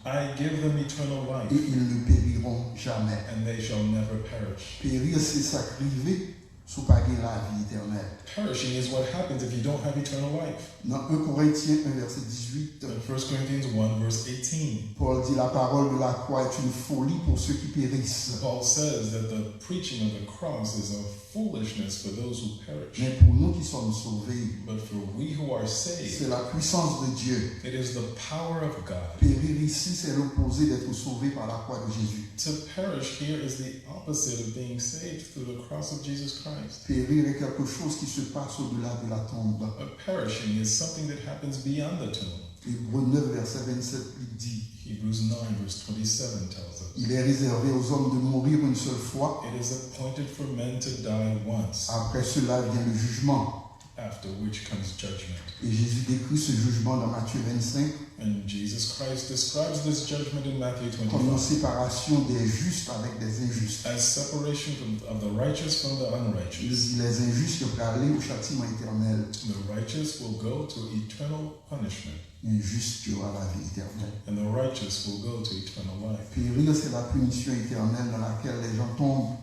I give them eternal et life, ils ne périront jamais. And they shall never perish. Périr, c'est ça qui arrive si vous n'avez pas la vie éternelle. Perishing is what happens if you don't have eternal life. Dans un Corinthiens un, verset dix-huit, In First Corinthians one, verse eighteen, Paul dit, la parole de la croix est une folie pour ceux qui périssent. Paul says that the preaching of the cross is a foolishness for those who perish. Mais pour nous qui sommes sauvés, But for we who are c'est saved, la puissance de Dieu. It is the power of God. Périr ici, c'est l'opposé d'être sauvé par la croix de Jésus. To perish here is the opposite of being saved through the cross of Jesus Christ. Périr est quelque chose qui se passe au-delà de la tombe. But perishing is something that happens beyond the tomb. Hébreux neuf, verset vingt-sept, il dit, Hebrews nine, verse twenty-seven tells us, Il est réservé aux hommes de mourir une seule fois. It is appointed for men to die once. Après cela vient le jugement. after which comes judgment. Et Jésus décrit ce jugement dans Matthieu vingt-cinq And Jesus Christ describes this judgment in Matthew comme une twenty-five séparation des justes avec des injustes. as separation from, of the righteous from the Il unrighteous. dit, les injustes vont aller au châtiment éternel. The righteous will go to eternal punishment, Les justes auront la vie éternelle. and the righteous will go to eternal life. Périr, c'est la punition éternelle dans laquelle les gens tombent.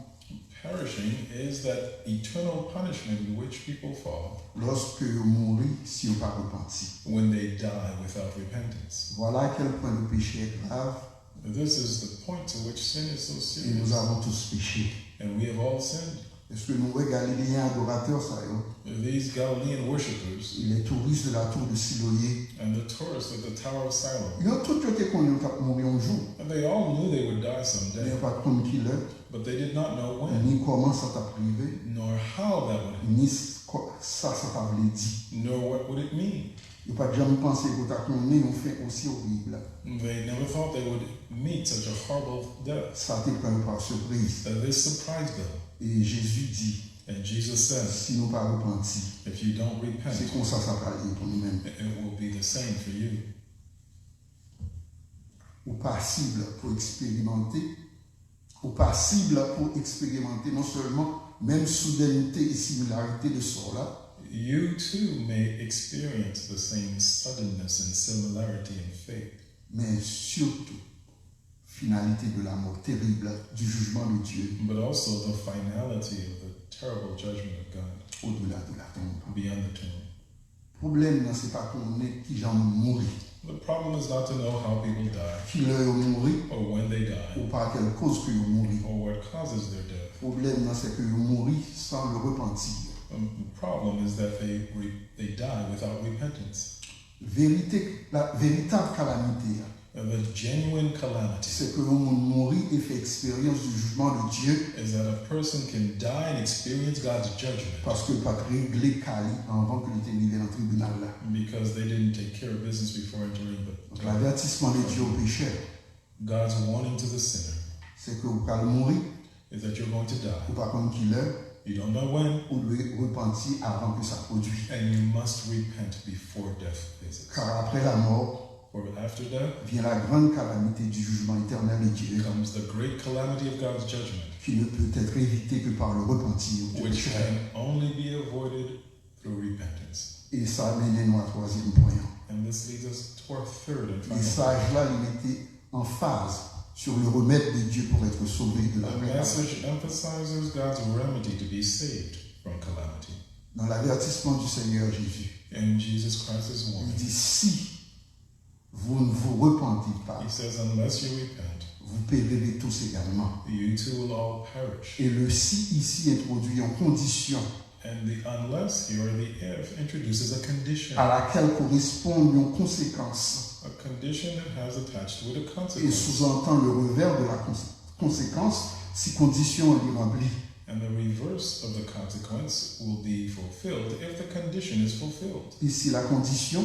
Perishing is that eternal punishment in which people fall Lorsque ils mourent, si ils n'ont pas repenti. When they die without repentance. Voilà à quel point le péché est grave. This is the point to which sin is so Et nous serious. Avons tous péché. And we have all sinned. Est-ce que nous, les Galiléens adorateurs, ça y est, These Galilean worshippers et les touristes de la tour de Siloé, and the tourists at the Tower of Siloam, ils ont tous été connus, ils ont mouru un jour. And they all knew they would die Mais someday, pas de compte qui l'heure, but they did not know when ni comment ça t'a privé, nor how that would ni ce que ça, ça t'a voulu dire. nor what would it mean. Ils n'ont pas jamais pensé que tu as connu une fin aussi horrible. They never thought they would meet such a horrible death. Ça te prend par surprise. That this surprised them. Et Jésus dit, And Jesus says, si nous pas repenti, if you don't repent, c'est comme ça ça va aller pour nous-mêmes. It will be the same for you. Ou passible pour expérimenter, ou passible pour expérimenter non seulement même soudaineté et similarité de sort là, You too may experience the same suddenness and similarity in fate, mais surtout finalité de la mort terrible, du jugement de Dieu but also the finality of the terrible judgment of God au-delà de la tombe. Beyond the tomb. Pwoblèm nan se pa konnen kijan moun mouri, The problem is not to know how people die, kilè yo mouri, or when they die, ou pa kèl koz ke yo mouri. Or what causes their death. Pwoblèm nan se ke yo mouri san le repanti. The problem is that they re- they die without repentance. Verite, la veritab kalamite a, And the genuine calamity se ke yon moun mouri e fè eksperyans du jugement de Dieu is that a person can die and experience God's judgment paske l pa t regle ka li anvan ke li te rive nan tribinal la. Because they didn't take care of business before entering the Donk, l'avertissement de Dieu au pécheur, God's warning to the sinner se ke ou pral mouri, is that you're going to die. Ou pa konn kilè, You don't know when. Ou dwe repanti avan ke sa pwodui. And you must repent before death visits. Car après la mort For after death vient la grande calamité du jugement éternel de Dieu, comes the great calamity of God's judgment, qui ne peut être évitée que par le repentir du which pécheur. Can only be avoided through repentance. Et ça amène nous à troisième point. And this leads us to our third and final point. Message là, il mettait emphase sur le remède de Dieu pour être sauvé de la The vraie calamité. Message emphasizes God's remedy to be saved from calamity. Dans l'avertissement du Seigneur Jésus, In Jesus Christ's il warning, dit, si vous ne vous repentez pas, He says, unless you repent, vous périrez tous également. You too will all perish. Et le si ici introduit une condition And the unless here, the if, introduces a condition, à laquelle correspond une conséquence. A condition that has attached to it a Et consequence. Sous-entend le revers de la cons- conséquence, si condition est remplie. And the reverse of the consequence will be fulfilled if the condition is fulfilled. Ici, la condition,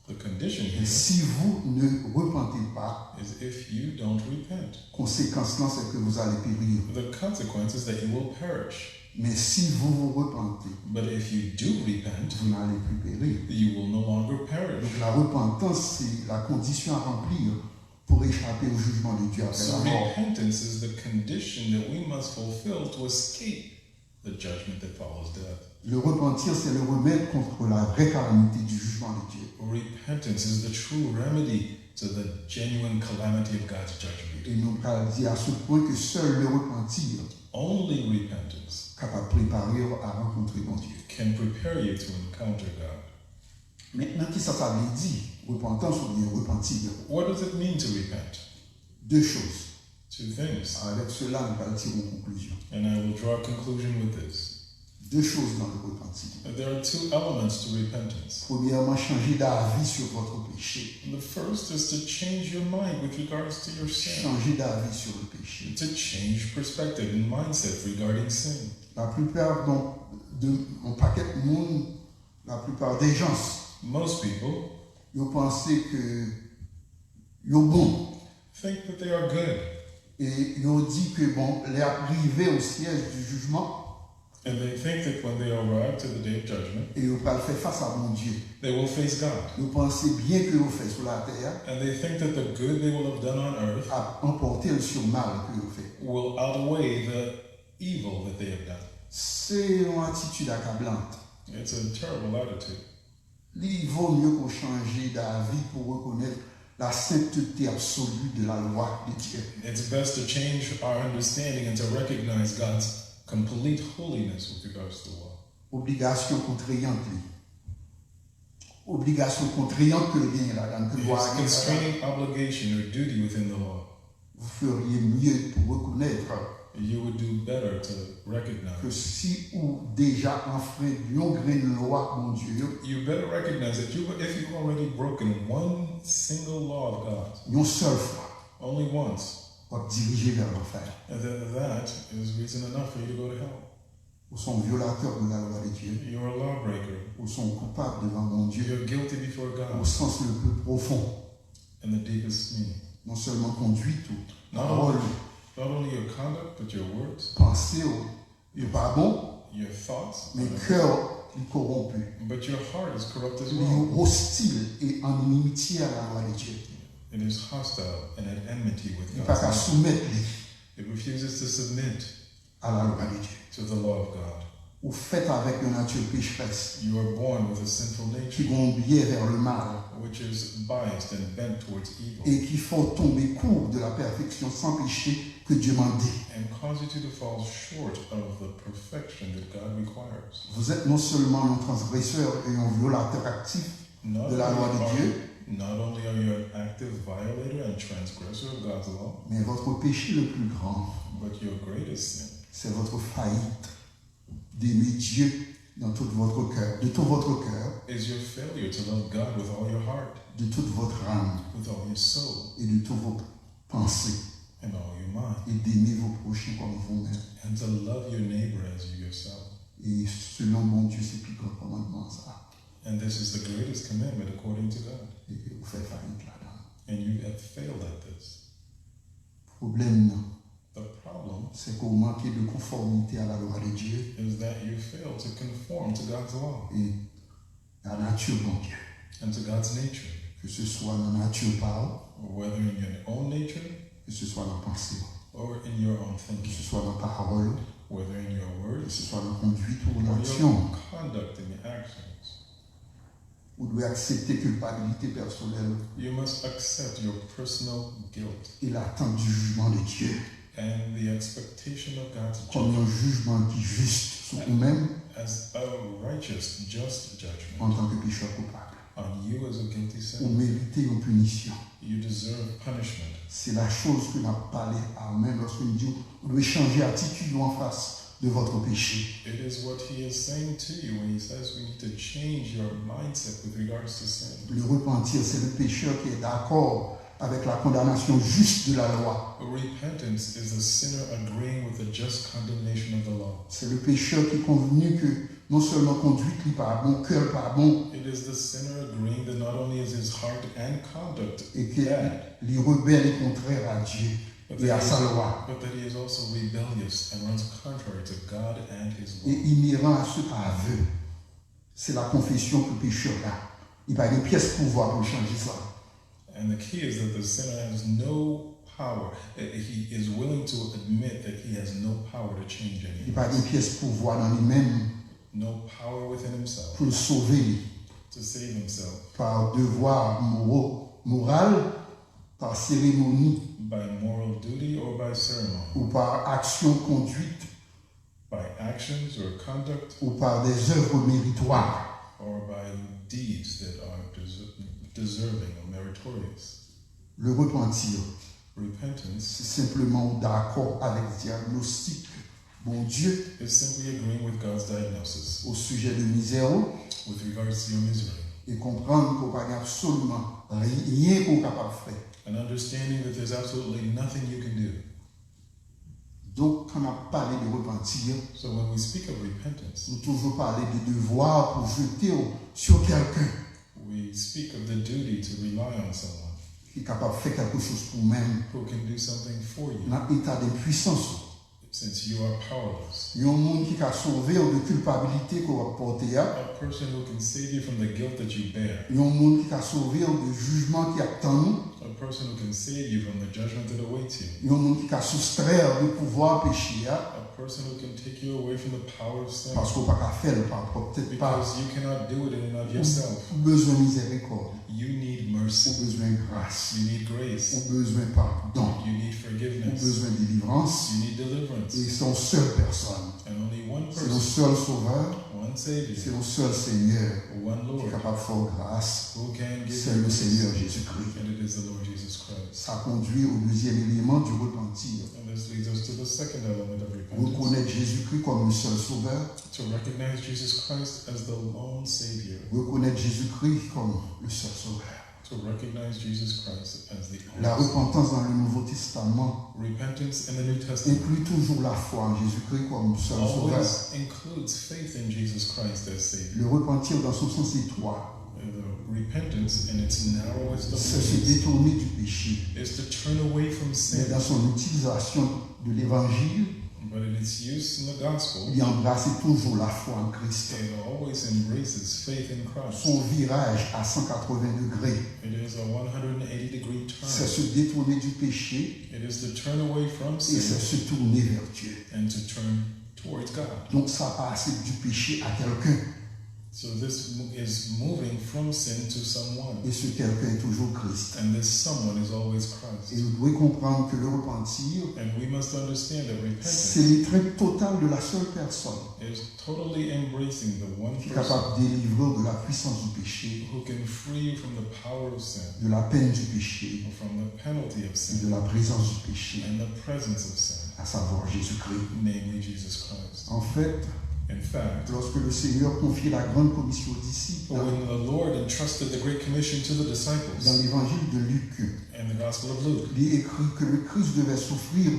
The condition est here si vous ne repentez pas, is if you don't repent. Conséquence là, c'est que vous allez périr. The consequence is that you will perish. Mais si vous vous repentez, But if you do repent, vous n'allez plus périr. You will no longer perish. Donc la repentance, c'est la condition à remplir pour échapper au jugement de Dieu après So la mort. Repentance is the condition that we must fulfill to escape the judgment that follows death. Le repentir, c'est le remède contre la vraie calamité du jugement de Dieu. Repentance is the true remedy to the genuine calamity of God's judgment. Et nous allons dire à ce point que seul le repentir Only repentance capable de préparer à rencontrer mon Dieu. Can prepare you to encounter God. Maintenant, qui ça, ça veut dire, repentance ou bien repentir? What does it mean to repent? Deux choses. Two things. Avec cela, nous allons tirer une conclusion. And I will draw a conclusion with this. Deux choses dans le repentir. There are two elements to repentance. Premièrement, changer d'avis sur votre péché. The first is to change your mind with regards to your sin. Changer d'avis sur le péché. To change perspective and mindset regarding sin. La plupart donc, de un paquet de monde, la plupart des gens, Most people ils ont pensé que ils sont bons. Think that they are good. Et ils ont dit que bon, les arrivés au siège du jugement, And they think that when they arrive to the day of judgment, e yo pral fè fas a Bondye. They will face God. Yo panse byen ke yo fè sou latè a And they think that the good they will have done on earth ap anpòte l sou mal ke yo fè. Will outweigh the evil that they have done. Se yon atitid akablant. It's a terrible attitude. Li vo mye ke w chanje davi pou w rekonèt la sainteté absolue de la loi de Dieu. It's best to change our understanding and to recognize God's complete holiness with regards to the law. Obligasyon kontreyant li. Obligasyon kontreyant ke l genyen ladan l, ke lwa a It's genyen ladan l. Constraining obligation or duty within the law. Vous feriez mieux pour reconnaître You would do better to recognize. Que si ou deja anfrein yon grenn lwa Bondye yo, You better recognize that you, if you've already broken one single law of God, yon sèl fwa, only once, w ap dirije vè lanfè. and that, that is reason enough for you to go to hell. Ou se yon vyolatè de la lwa de Dye. You're a lawbreaker. Ou se yon koupab devan Bondye. You're guilty before Au God sens le plus profond. In the deepest meaning. Non sèlman kondwit ou, Not pawòl only, ou, not only your conduct, but your words, panse ou, yo pa bon, your thoughts, men kè ou li kowonpi. But your heart is corrupt as Li well. Ostil e an inimitye a la lwa de Dye. It is hostile and at enmity with Li pa ka God's law. Soumèt li It refuses to submit a la lwa de Dye. To the law of God. Ou fèt avèk yon nati pecherès You are born with a sinful ki nature, gen yon byè vè le mal which is biased and bent towards evil, e ki fè w tonbe kou de la perfection sans péché que Dieu mande. And cause you to fall short of the perfection that God requires. Vous êtes non seulement un transgresseur et un violateur actif Not de la loi only de are, Dieu, not only are you an active violator and transgressor of God's law, mais votre péché le plus grand, but your greatest sin c'est votre faillite d'aimer Dieu dans tout votre cœur, de tout votre cœur, is your failure to love God with all your heart, de toute votre âme with all your soul, et de toutes vos pensées, and all your mind, et d'aimer vos prochains comme vous-même. And to love your neighbor as you yourself. Et selon Bondye, se pi gran kòmandman sa. And this is the greatest commandment according to God. E ou fè fayit ladan. And you have failed at this. Pwoblèm nan, The problem se ke ou manke de konfòmite a la lwa de Dye is that you fail to conform to God's law e a nati Bondye. and to God's nature, Ke se swa nan nati pa ou, whether in your own nature ke se swa nan panse ou, or in your own ke thinking, se swa nan pawòl ou, whether in your ke words se swa nan kondwit ou, or nan aksyon. Your conduct and your actions. Ou dwe aksepte kilpabilite pèsonèl ou You must accept your personal guilt e latant di jijman de Dye and the expectation of God's kòm judgment yon jijman ki jis sou ou menm as a righteous, just judgment antanke pechè koupab. On you as a guilty Ou sinner. Merite yon pinisyon. You deserve punishment. Se la choz ke n ap pale a ou menm lòske n di w ou dwe chanje atitid ou anfas de votre péché. It is what he is saying to you when he says we need to change your mindset with regards to sin. Le repentir, c'est le pécheur qui est d'accord avec la condamnation juste de la loi. Repentance is the sinner agreeing with the just condemnation of the law. C'est le pécheur qui est convenu que non seulement conduite li pa bon, kè l pa bon, It is the sinner agreeing that not only is his heart and conduct et que bad, li rebelle et contraire à Dieu but et à that, he sa is, loi. But that he is also rebellious and runs contrary to God and his Et law. Inhérent à ce aveu, c'est la confession que pécheur là, il pas une pièce pouvoir pour changer ça. And the key is that the sinner has no power. Eh, he is willing to admit that he has no power to change Li anything. Pa gen pyès pouvwa nan li menm No power within himself pou l sove li. To save himself Pa devwa moro, moral, pa seremoni, by moral duty or by ceremony, ou pa aksyon, kondwit, by actions or conduct, ou pa des œuvres méritoires. Or by deeds that are deser- deserving or meritorious. Le repentir, Repentance c'est simplement ou dakò avec diagnostic Bondye is simply agreeing with God's diagnosis au sujet de mizè ou with regards to your misery e konprann ke ou pa gen absoliman anyen ke ou kapab fè. and understanding that there's absolutely nothing you can do. Donk, kan n ap pale de repanti, So when we speak of repentance, nou toujou pale de devwa pou jete w sur quelqu'un we speak of the duty to rely on someone ki kapab fè kèlke choz pou ou menm who can do something for you nan eta denpwisans ou. since you are powerless. Yon moun ki ka sove w de kilpabilite ke w ap pòte a. A person who can save you from the guilt that you bear. Yon moun ki ka sove w de jijman ki ap tann ou. A person who can save you from the judgment that awaits you. Yon moun ki ka soustrè w de pouvwa peche a. A person who can take you away from the power of sin. Paske w pa ka fè l pa pwòp tèt pa. Because you cannot do it in and of yourself. Ou bezwen mizerikòd. You need mercy. Ou bezwen gras. You need grace. Ou bezwen padon. You need Ou forgiveness. Bezwen delivrans. You need deliverance. E se yon sèl pèsòn. And only one Se yon person, sèl Sovè. One Se Savior, yon sèl Senyè one ki Lord, kapab fè w gras. Who can give Se you le Senyè grace. Jezikri. And it is the Lord Jesus Christ. Ça conduit au deuxième élément du repentir. And this leads us to the second element of repentance. Reconnaître Jésus-Christ comme le seul Sauveur. To recognize Jesus Christ as the lone Savior. Reconnaître Jésus-Christ comme le seul Sauveur. To recognize Jesus Christ as the La only repentance dans le Nouveau Testament Repentance in the New Testament inclut toujours la foi en Jésus-Christ comme seul Sauveur. Always includes faith in Jesus Christ as Savior. Le repentir dans son sens étroit, And the repentance in its narrowest of c'est se meanings détourner du péché. Is to turn away from Mais sin, dans son utilisation de l'évangile, but in its use in the gospel, il embrasse toujours la foi en Christ. It always embraces faith in Christ. Son virage à cent quatre-vingts degrés, It is a one hundred eighty degree c'est turn. Se détourner du péché It is to turn away from et c'est sin se tourner vers Dieu. And to turn towards God. Donc ça passe du péché à quelqu'un. So this mo- is moving from sin to someone. Et ce quelqu'un est toujours Christ. And this someone is always Et Christ. vous devez comprendre que le repentir, And we must understand that c'est repentance l'étreinte totale de la seule personne is totally embracing the one qui est person capable de délivrer de la puissance du péché, who can free you from the power of sin, de la peine du péché from the penalty of et sin, de la présence du péché, and the presence of sin, à savoir Jésus-Christ. Namely Jesus Christ. En fait, In fact, lorsque le Seigneur confiait la grande commission aux disciples, when the Lord entrusted the Great Commission to the disciples dans l'évangile de Luc, in the Gospel of Luke, il est écrit que le Christ devait souffrir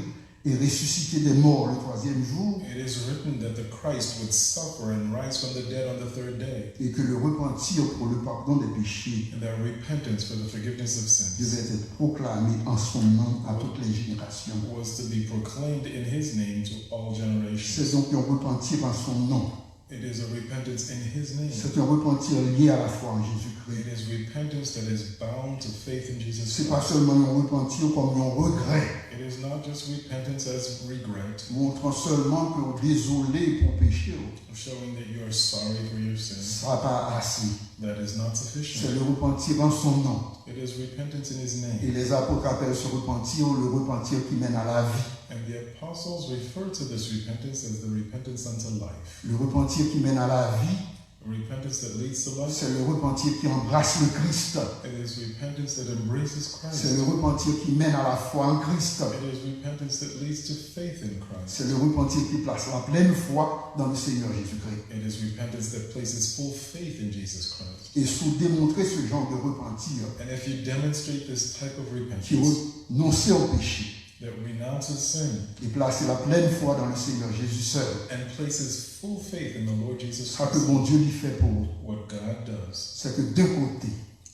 et ressusciter des morts le troisième jour, it is written that the Christ would suffer and rise from the dead on the third day, et que le repentir pour le pardon des péchés and that repentance for the forgiveness of sins devait être proclamé en son nom à toutes les générations. was to be proclaimed in his name to all C'est generations. Donc un repentir en son nom. It is a repentance in his name. C'est un repentir lié à la foi en Jésus-Christ. It is repentance that is bound to faith in Jesus C'est pas Christ. Seulement un repentir comme un regret, It is not just repentance as regret, montrant seulement que vous êtes désolé pour péché. showing that you are sorry for your sin. Ça pas assez. That is not C'est sufficient. Le repentir en son nom. It is repentance in his Et name. Les apôtres appellent ce repentir le repentir qui mène à la vie. And the apostles refer to this repentance as the repentance unto life. Le repentir qui mène à la vie, Repentance that leads to life. C'est le repentir qui embrasse le Christ. It is repentance that embraces Christ. C'est le repentir qui mène à la foi en Christ. It is repentance that leads to faith in Christ. C'est le repentir qui place la pleine foi dans le Seigneur Jésus-Christ. It is repentance that places full faith in Jesus Christ. Et si vous démontrez ce genre de repentir, And if you demonstrate this type of qui repentance renonce au péché that renounces sin et place la pleine foi dans le Seigneur Jésus seul, and places full faith in the Lord Jesus ça que Christ, Bon Dieu lui fait pour vous, what God does, c'est que d'un côté,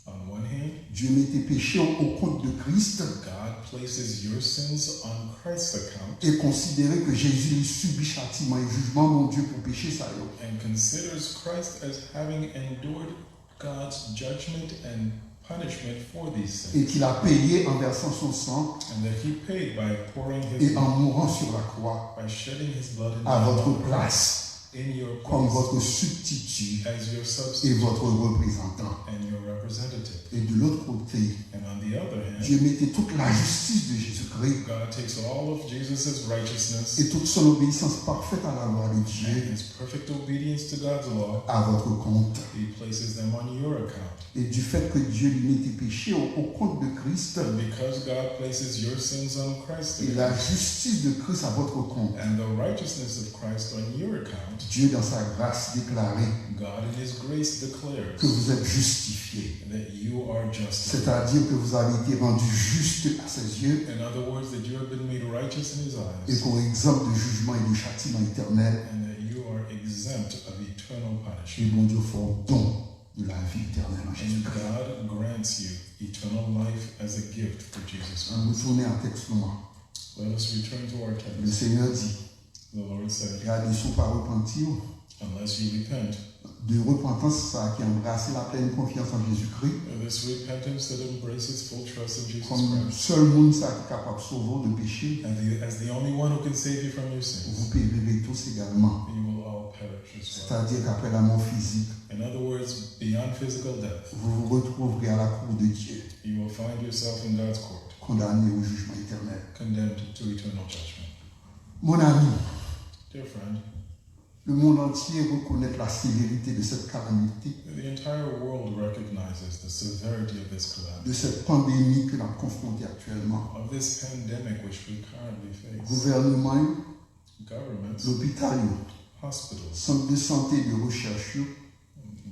on one hand, Dieu mettait péché au, au compte de Christ God places your sins on Christ's account et considérait que Jésus lui subit châtiment et jugement Bon Dieu pour péché ça yo. and considers Christ as having endured God's judgment and punishment for these Et sins, qu'il a payé en versant son sang and that he paid by pouring his et en mourant sur la croix by shedding his blood in, à votre place in your comme place votre substitut as your et substitute votre représentant. And your representative. Et de l'autre côté, And on the other hand, Dieu mettait toute la justice de Jésus-Christ God takes all of Jesus' righteousness et toute son obéissance parfaite à la loi de and Dieu his perfect obedience to God's law à votre compte. He places them on your account. Et du fait que Dieu lui mettait péché au, au compte de Christ And because God places your sins on Christ et la justice de Christ à votre compte, and the righteousness of Christ on your account, Dieu dans sa grâce déclarait God in his grace declares que vous êtes justifiés, that you are justified. C'est-à-dire que vous avez été rendus justes à ses yeux In other words, that you have been made righteous in his et eyes qu'on est exempt de jugement et de châtiment éternel. and that you are exempt of eternal Et punishment. Bon Dieu fait un don de la vie éternelle en And Jésus-Christ. God grants you eternal life as a gift for Jesus On Christ. Retourne à texte noir. Let us return to our Le text. Seigneur dit, The Lord said, Gade, si w pa repanti w, unless you repent, de repantans sa ki anbrase la plèn konfyans an Jezikri this repentance that embraces full trust in Jesus kòm Christ, sèl moun sa ki kapab sove w de peche, and the, as the only one who can save you from your vous sins, périrez tous également. you will all perish as well. C'est-à-dire qu'après la mort physique, In other words, beyond physical death, vous vous retrouverez à la cour de Dieu, you will find yourself in God's court, condamné au jugement éternel. Condemned to eternal judgment. Mon ami, Dear friend, le monde entier reconnaît la sévérité de cette calamité, the entire world recognizes the severity of this calamity, de cette pandémie que nous avons confrontée actuellement. Of this pandemic which we currently face. Gouvènman yo, Governments, lopital yo, hospitals, sant de sante de rechèch yo,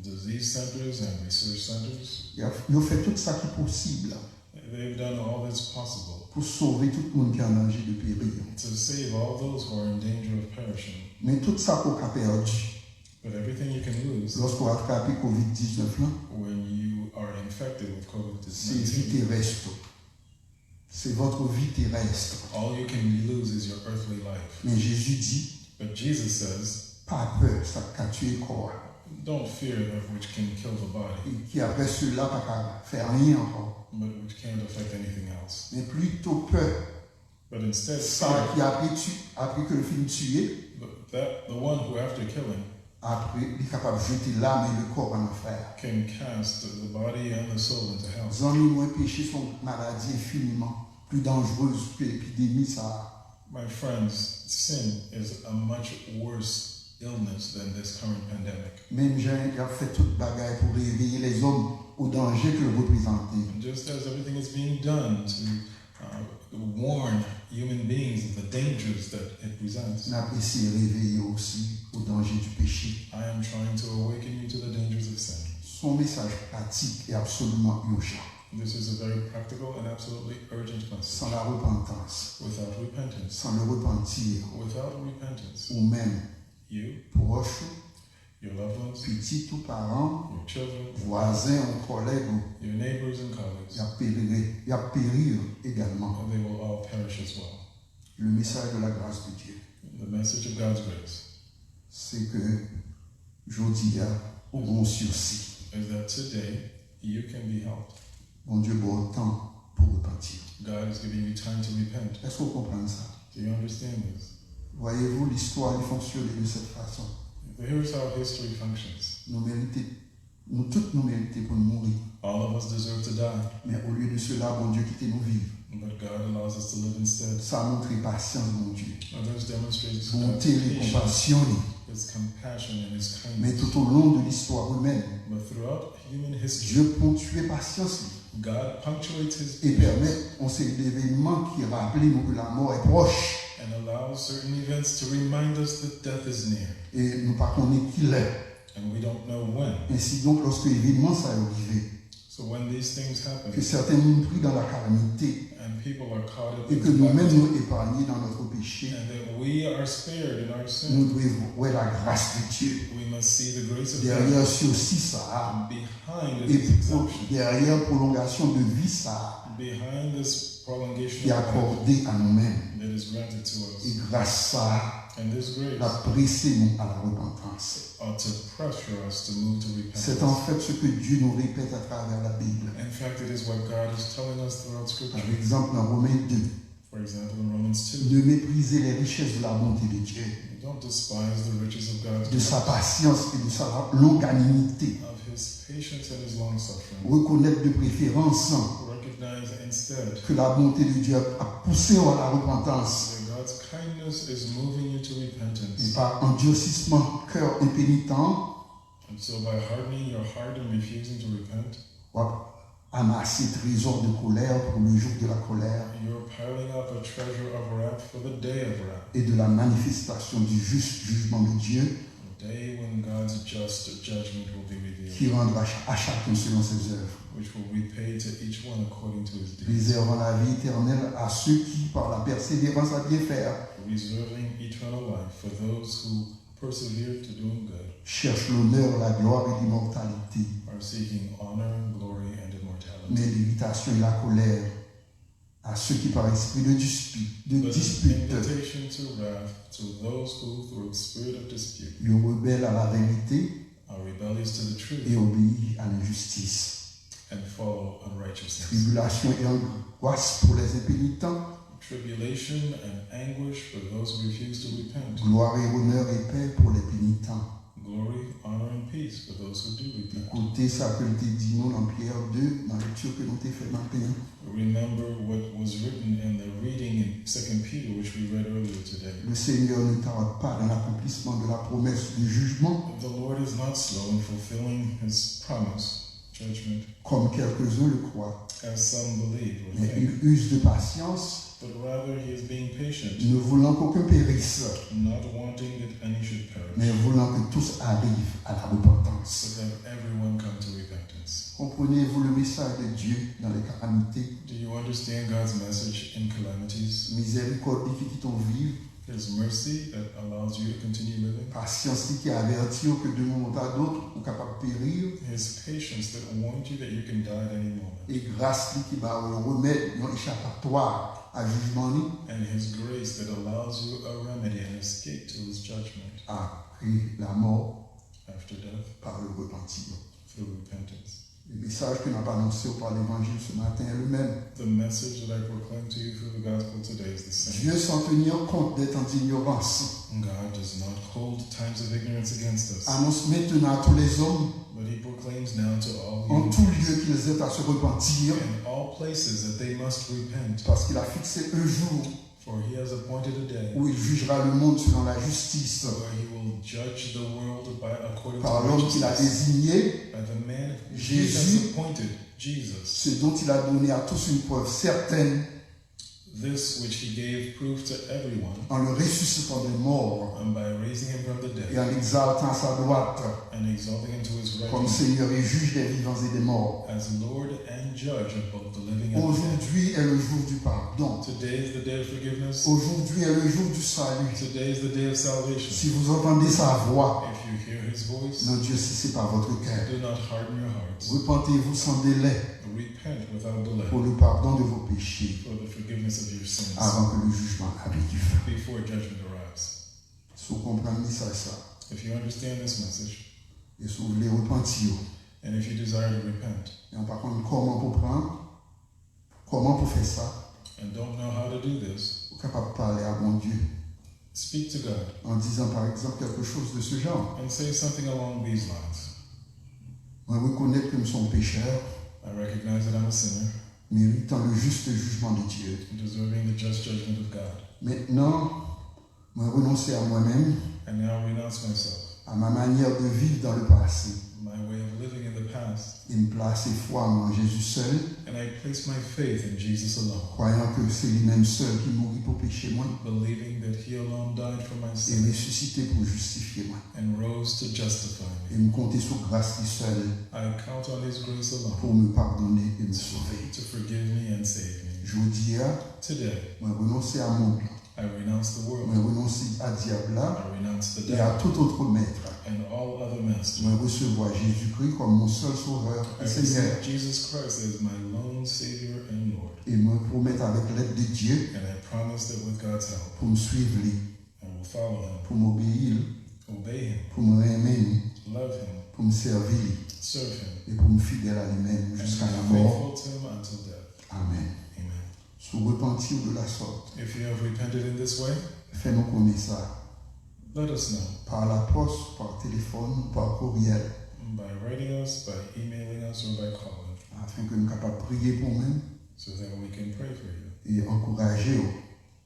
disease centers, and research centers, y a- yo fè tout sa ki posib they've done all that's possible pou sove tout moun ki an danje de peri. to save all those who are in danger of perishing. Men tout sa ke w ka pèdi But everything you can lose lòske w atrape kovid diznèf lan, when you are infected with COVID se vi nineteen, terès ou. C'est votre vie terrestre. All you can lose is your earthly life. Men Jezi di, But Jesus says, pa pè sa k ka tiye kò a, don't fear that which can kill the body, e ki apre sela pa ka fè anyen ankò. but which can't affect anything else. Men plito pè But instead, sa fear ki apre, tu, apre ke l fin tiye, that the one who, after killing, apre li kapab jete lam e le kò an anfè. Can cast the body and the soul into hell. Zanmi mwen, peche se yon maladi enfiniman pli danjrez ke epidemi sa a. My friends, sin is a much worse illness than this current pandemic. Menm jan y ap fè tout bagay pou reveye lèzòm o danje ke l reprezante, And just as everything is being done to uh, warn human beings of the dangers that it presents, n ap eseye reveye yo osi o danje di peche. I am trying to awaken you to the dangers of sin. Se yon mesaj pratik e absoliman ijan. This is a very practical and absolutely urgent message. San la repantans, Without repentance, san le repanti, without repentance, ou menm, you, pwòch ou, your loved ones, pitit ou, paran ou, your children, vwazen ou, kòlèg ou, your neighbors, and colleagues, y ap peri, y ap peri egalman. And they will all perish as well. Le message de la grâce de Dieu, The message of God's grace se ke jodi a, ou gen yon sisi. Is that today you can be helped. Bondye ba w tan pou repanti. God is giving you time to repent. Èske w konprann sa? Do you understand this? Voyez-vous, l'histoire li fonksyone de cette façon. But here's how history functions. Nou merite, nou tout nou merite pou n mouri. All of us deserve to die, Men olye de sela, Bondye kite nou viv. But God allows us to live instead. Sa montre pasyans Bondye, Others demonstrate God's bonte li, patience, konpasyon li. His compassion, and His Men kindness. Tout au long de l'histoire humaine, But throughout human history, Dye ponkye pasyans li God punctuates His e pèmèt yon seri de evènman ki raple nou ke lanmò est proche. And allows certain events to remind us that death is near. E nou pa konnen ki lè. And we don't know when. Ensidonk, lòske evènman sa yo rive, So when these things happen, ke sèten moun pri dan la kalamite, and people are caught up e in ke nou menm calamity, nou eparnye dan notre péché, and that we are spared in our nou sin, dwe wè la grâce de Dieu we must see the grace of God dèyè sisi sa a, behind e this exemption, dèyè pwolongasyon de vi sa a, behind this prolongation ki of life akòde a nou menm. That is granted to us. E gras sa a And this grace l ap prese nou a la repantans. Ought to pressure us to move to repentance. C'est en fait ce que Dieu nous répète à travers la Bible. In fact, it is what God is telling us throughout Scripture. Par exemple, dans Romains deux, For example, in Romans two, ne méprisez les richesses de la bonté de Dieu, don't despise the riches of God's de sa grace, patience et de sa longanimité. Of His patience and His long suffering. Reconnaître de préférence Recognize instead que la bonté de Dieu a poussé à la repentance. That God's kindness is moving you to repentance. Et par endurcissement cœur impénitent, And so, by hardening your heart and refusing to repent, w ap amassé trésor de colère pour le jour de la colère you're piling up a treasure of wrath for the day of wrath, et de la manifestation du juste jugement de Dieu the day when God's just judgment will be revealed, qui rendra à chacun selon ses œuvres, which will repay to each one according to his deeds, réservant la vie éternelle à ceux qui, par la persévérance à bien faire, reserving eternal life for those who persevere to doing good, cherchent l'honneur, la gloire et l'immortalité. Are seeking honor, glory, and immortality. Mais l'irritation et la colère à ceux qui par esprit de dispute, de but an dispute, invitation to wrath to those who, through a spirit of dispute, yo rebelle à la vérité are rebellious to the et truth obéit à l'injustice. and follow unrighteousness. Tribulation et angoisse pour les impénitents, Tribulation and anguish for those who refuse to repent. Gloire et honneur et paix pour les pénitents. Glory, honor, and peace for those who do repent. Koute sa ke l te di nou nan Pyè de, nan lekti ke nou te fè maten an. Remember what was written in the reading in Second Peter, which we read earlier today. Le Seigneur ne tarde pas dans l'accomplissement de la promesse du jugement, The Lord is not slow in fulfilling his promise, judgment, comme quelques-uns le croient, as some believe or mais think, il use de patience, but rather he is being patient, ne voulant qu'aucun périsse, not wanting that any should perish, mais voulant que tous arrivent à la repentance. but that everyone come to repentance. Comprenez-vous le message de Dieu dans les calamités? Do you understand God's message in calamities? Mizèrikòd li ki kite w viv, His mercy that allows you to continue living. Pasyans li ki avèti w ke de moman a dòt ou kapab peri, His patience that warned you that you can die at any moment. E gras li ki ba w yon remèd, yon echapatwa a jijman li. And His grace that allows you a remedy and escape to His judgment Apre lanmò, after death pa repanti. Through repentance. Le message que nous avons annoncé par l'évangile ce matin est le même. The message that I proclaim to you through the gospel today is the same. Dieu, sans tenir compte des temps d'ignorance, God does not hold times of ignorance against us, annonce maintenant à tous les hommes, but He proclaims now to all en humans tout lieu, qu'ils aient à se repentir, in all places that they must repent, parce qu'il a fixé un jour for He has appointed a day où il jugera le monde selon la justice, where He will judge the world by according to par l'homme qu'il a righteousness, désigné, by the man He Jésus, has appointed, Jesus, ce dont il a donné à tous une preuve certaine, this which He gave proof to everyone, en le ressuscitant des morts and by raising Him from the et dead en l'exaltant à sa droite and exalting Him to His right comme hand Seigneur et juge des vivants et des morts. as Lord and Judge of both the living and the dead. Aujourd'hui est le jour du pardon. Today is the day of forgiveness. Aujourd'hui est le jour du salut. Today is the day of salvation. Si vous entendez sa voix, If you hear His voice, n'endurcissez pas votre cœur. Do not harden your hearts. Repentez-vous sans délai Repent without delay pour le pardon de vos péchés for the forgiveness of your sins avant que le jugement arrive. Before judgment arrives. Si w konprann mesaj sa, If you understand this message, e si w vle repanti w, and if you desire to repent e w pa konn kòman pou pran, kòman pou fè sa, and don't know how to do this, ou kapab pale a Bondye speak to God en disant par exemple quelque chose de ce genre. and say something along these lines. Mwen rekonèt ke m se yon pechè, I recognize that I'm a sinner, méritant le juste jugement de Dieu. deserving the just judgment of God. Maintenant, mwen renonse à moi-même, And now renounce myself, à ma manière de vivre dans le passé, my way of living in the past, e m plase fwa mwen an Jezi sèl, and I place my faith in Jesus alone, croyant que c'est lui-même seul qui mouri pour péché mwen believing that He alone died for my et sin ressuscité pour justifier mwen. and rose to justify E me. m konte sou gras li sèl I count on His grace alone pour me pardonner et me sauver. To forgive me and save me. Jodi a, Today, mwen renonse a mond lan, I renounce the world. Mwen renonse a dyab la I renounce the e a devil tout autre maître. And all other masters. Mwen resevwa Jezikri kòm mon sèl Sovè I e Senyè. Receive Jesus Christ as my lone Savior and Lord. E mwen pwomèt avèk lèd de Dye And I promise that with God's help, pou m swiv li, I will follow Him, pou m obeyi l, obey Him, pou m renmen li, love Him, pou m sèvi li serve Him, e pou m fidèl a li menm and be jiska lanmò. Faithful to Him until death. Amèn. Amen. Si w repanti w de la sorte, If you have repented in this way, fè nou konnen sa let us know par lapòs, par telefòn, par koryèl, by writing us, by emailing us, or by calling afin ke nou kapab priye pou ou menm so that we can pray for you e ankouraje w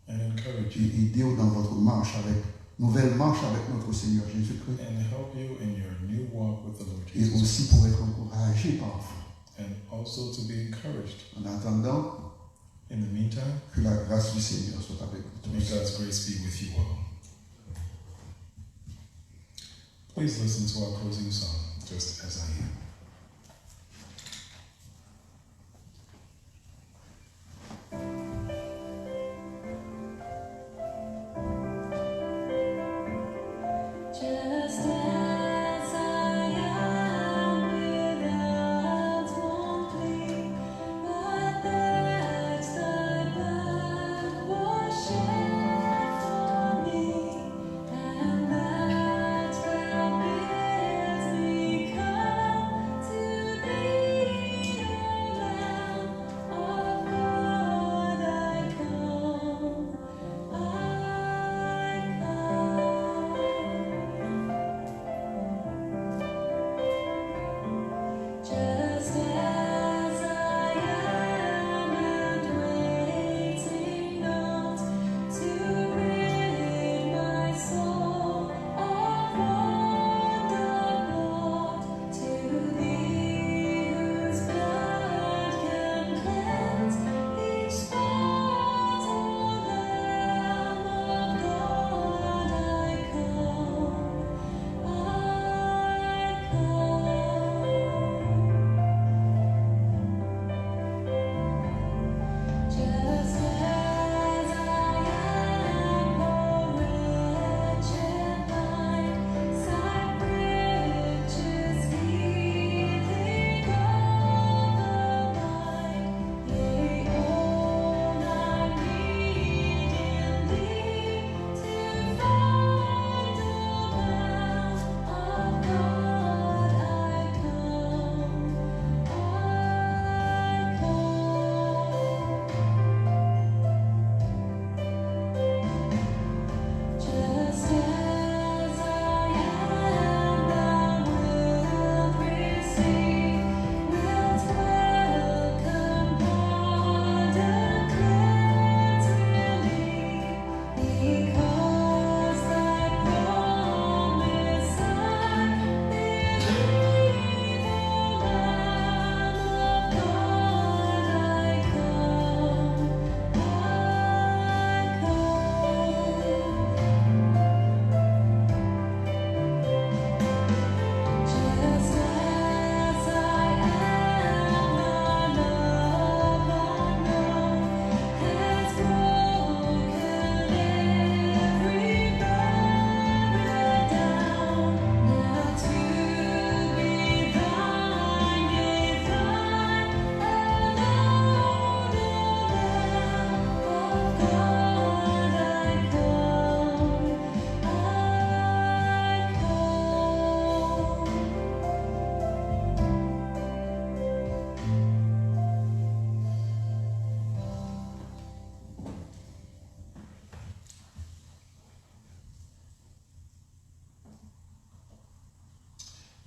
and encourage e you ede w dans votre marche avec, nouvelle marche avec notre Seigneur Jésus-Christ and help you in your new walk with the Lord et Jesus aussi Christ, pour être encouragé par vous. And also to be encouraged. En attendant, In the meantime, que la grâce du Seigneur soit avec vous may tous. God's grace be with you all. Please listen to our closing song, Just As I Am. Just as I am, without one plea, but that thy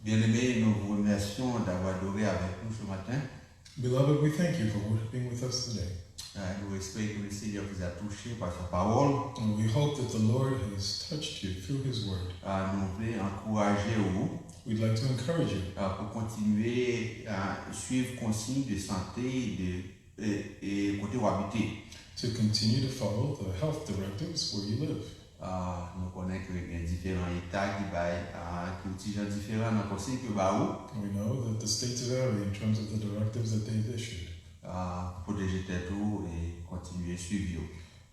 Bien-aimés, nous vous remercions d'avoir adoré avec nous ce matin. Beloved, we thank you for worshiping with us today. Euh, Nous espérons que le Seigneur vous a touché par sa parole. And we hope that the Lord has touched you through His Word. Euh, Nou voulons encourager vous We'd like to encourage you euh, pour continuer à suivre consignes de santé de, et, et côté où habiter. To continue to follow the health directives where you live. Ah, nou konnen ke gen diferan eta ki bay ah, ki yon ti jan diferan nan konsiy ke ba ou. We know that the states vary in terms of the directives that they've issued. Ah, pwoteje tèt ou e kontinye swiv yo.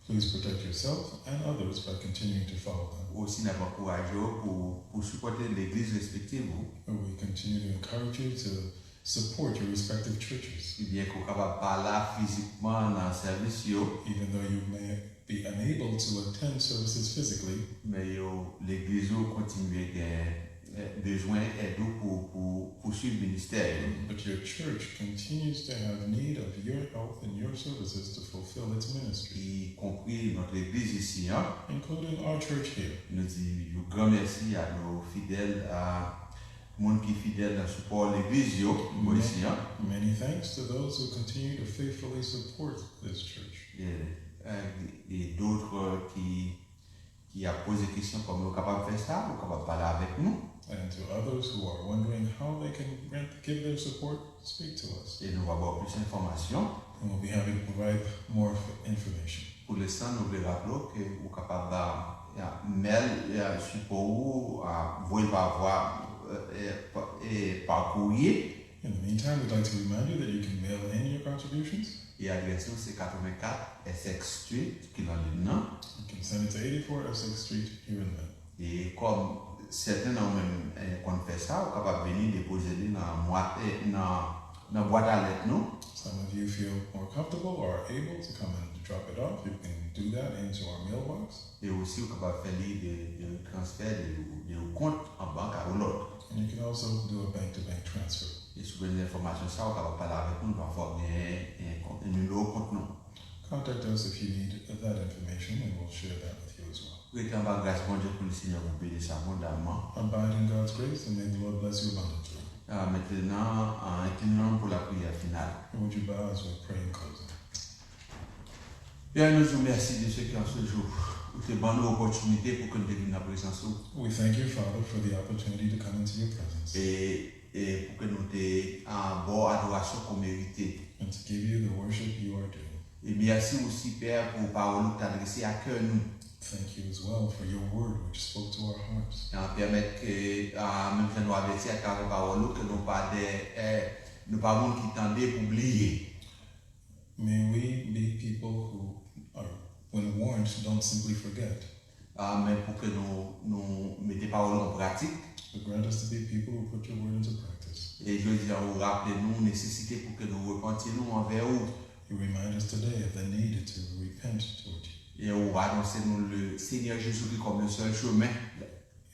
Please protect yourself and others by continuing to follow them. Osi n ap ankouraje w pou pou sipòte legliz respektive ou. And we continue to encourage you to support your respective churches. Ebyen ke w kapab pa la fizikman nan sèvis yo. Even though you may be unable to attend services physically, Men yo legliz ou kontinye gen eh, bezwen èd ou pou pou pou swiv ministè yo. But your church continues to have need of your help and your services to fulfill its ministry, Y konpri nòt legliz isi an. Including our church here. Nou di yon gran mèsi a nou fidèl a moun ki fidèl nan sipò legliz yo bò isi an. Many thanks to those who continue to faithfully support this church. E, e, e dòt ki ki ap poze kesyon kòman yo kapab fè sa, yo kapab pale avèk nou. And to others who are wondering how they can grant, give their support, speak to us. E nou va ba w plis enfòmasyon. And we'll be happy to provide more f- information. Pou lesan, nou vle raple w ke ou kapab ba ya, mèl ya, sipò ou a, voye l pa vwa e, e, pa- e, pa kourye. In the meantime, we'd like to remind you that you can mail in your contributions. E adrès nou se katrevenkat Essex Street ki nan Lynn nan. You can send it to eighty-four Essex Street here in Lynn. E kòm sèten nan ou menm eh, konn fè sa, ou kapab vini depoze li nan mwa- eh, nan nan bwat a lèt nou. Some of you feel more comfortable or are able to come and drop it off. You can do that into our mailbox. E osi ou kapab fè li de, de transfè de, de yon kont an bank a yon lòt. And you can also do a bank to bank transfer. E si w bezwen enfòmasyon sa, ou kapab pale avèk nou, pafwa ou gen eh, kont- nimewo kont nou. Contact us if you need that information, and we'll share that with you as well. Rete anba gras Bondye pou le Seigneur vous bénisse abondamment. Abide in God's grace, and may the Lord bless you abundantly. Ah, maintenant, ah, inclinons pour la prière finale. And would you bow as we pray in closing? Père, nous vous remercions de ce qu'en ce jour, ou te ban nou opòtinite pou ke nou te vin nan prezans ou. We thank you, Father, for the opportunity to come into your presence E, e pou ke nou te ah, ba w adorasyon ke w merite. and to give you the worship you are due. E mèsi osi, Pè, pou pawòl ou k t adrese a kè nou. Thank you as well for your word, which spoke to our hearts. An pèmèt ke, ah, menm jan nou avèti atravè pawòl ou, ke nou pa de, eh, nou pa moun ki tande pou bliye. May we be people who are, when warned, don't simply forget, Ah, men pou ke nou, nou mete pawòl ou an pratik. but grant us to be people who put your word into practice. E jodi a, ou raple nou nesesite pou ke nou repanti nou anvè ou. You remind us today of the need to repent toward you. E ou anonse nou le Seigneur Jésus-Christ comme le seul chemin.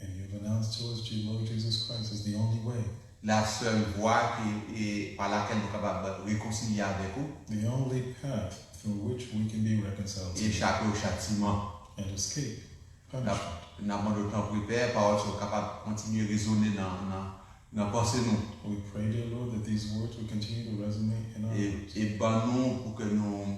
And you've announced to us the Lord Jesus Christ is the only way, La seule voie ki, e, par laquelle nou kapab rekonsilye avèk ou. The only path through which we can be reconciled to E you chape o chatiman. and escape N ap, punishment. n ap mande w tanpri, Pè, pawòl sa yo kapab kontinye rezone nan, nan, nan panse nou. We pray, dear Lord, that these words will continue to resonate in our E, hearts. E ban nou pou ke nou,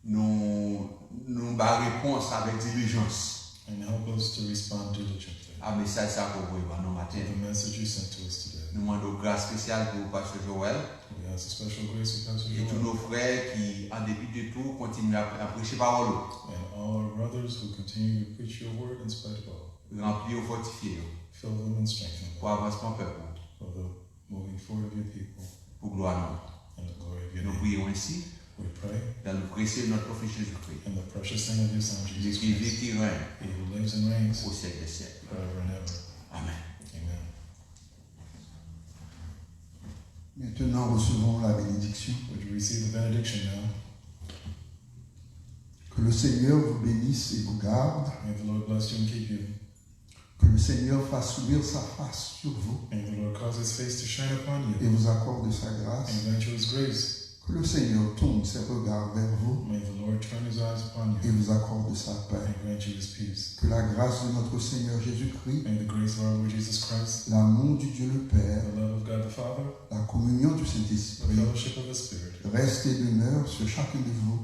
nou, nou ba repons avèk dilijans. And help us to respond diligently A mesaj sa ke w voye ban nou maten. to the message you sent to us today. Nou mande w gras espesyal pou Pastè Joel We ask a special grace for Pastor e tout Joel nos frères ki, an depi de tou, kontinye ap, ap preche pawòl ou. and all our brothers who continue to preach your word in spite of all. Ranpli yo, fòtifye yo Fill them and strengthen pou them avansman pèp ou, for the moving forward of your people pou glwa nou. and the glory of your Nou name. Priye w ensi, We pray dans le précieux nom de ton Fils Jésus-Christ, in the precious name of your Son, lui Jesus qui vit, Christ, qui règne he who lives and reigns au siècle des siècles. forever and ever. Amen. Amen. Maintenant, recevons la bénédiction. Would you receive the benediction now? Que le Seigneur vous bénisse et vous garde. May the Lord bless you and keep you. Que le Seigneur fasse luire sa face sur vous May the Lord cause his face to shine upon et you vous accorde sa grâce. and grant you his grace. Que le Seigneur tourne ses regards vers vous May the Lord turn his eyes upon et you vous accorde sa paix. and grant you his peace. Que la grâce de notre Seigneur Jésus-Christ, May the grace of our Lord Jesus Christ, l'amour L'amour du Dieu le Père, the love of God the Father, la communion du the Saint-Esprit fellowship of the Spirit, reste et demeure sur chacun de vous.